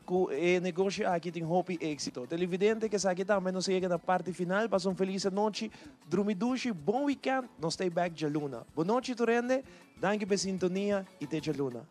S3: Ku e negoshi aki tin hopi éksito. Televidente, ku esaki tambe nos a yega na parti final. Pasa un felis anochi, drumi dushi, bon wikènt. Nos ta ei bèk djaluna. Bonochi tur hende, danki pa e sintonia i te djaluna.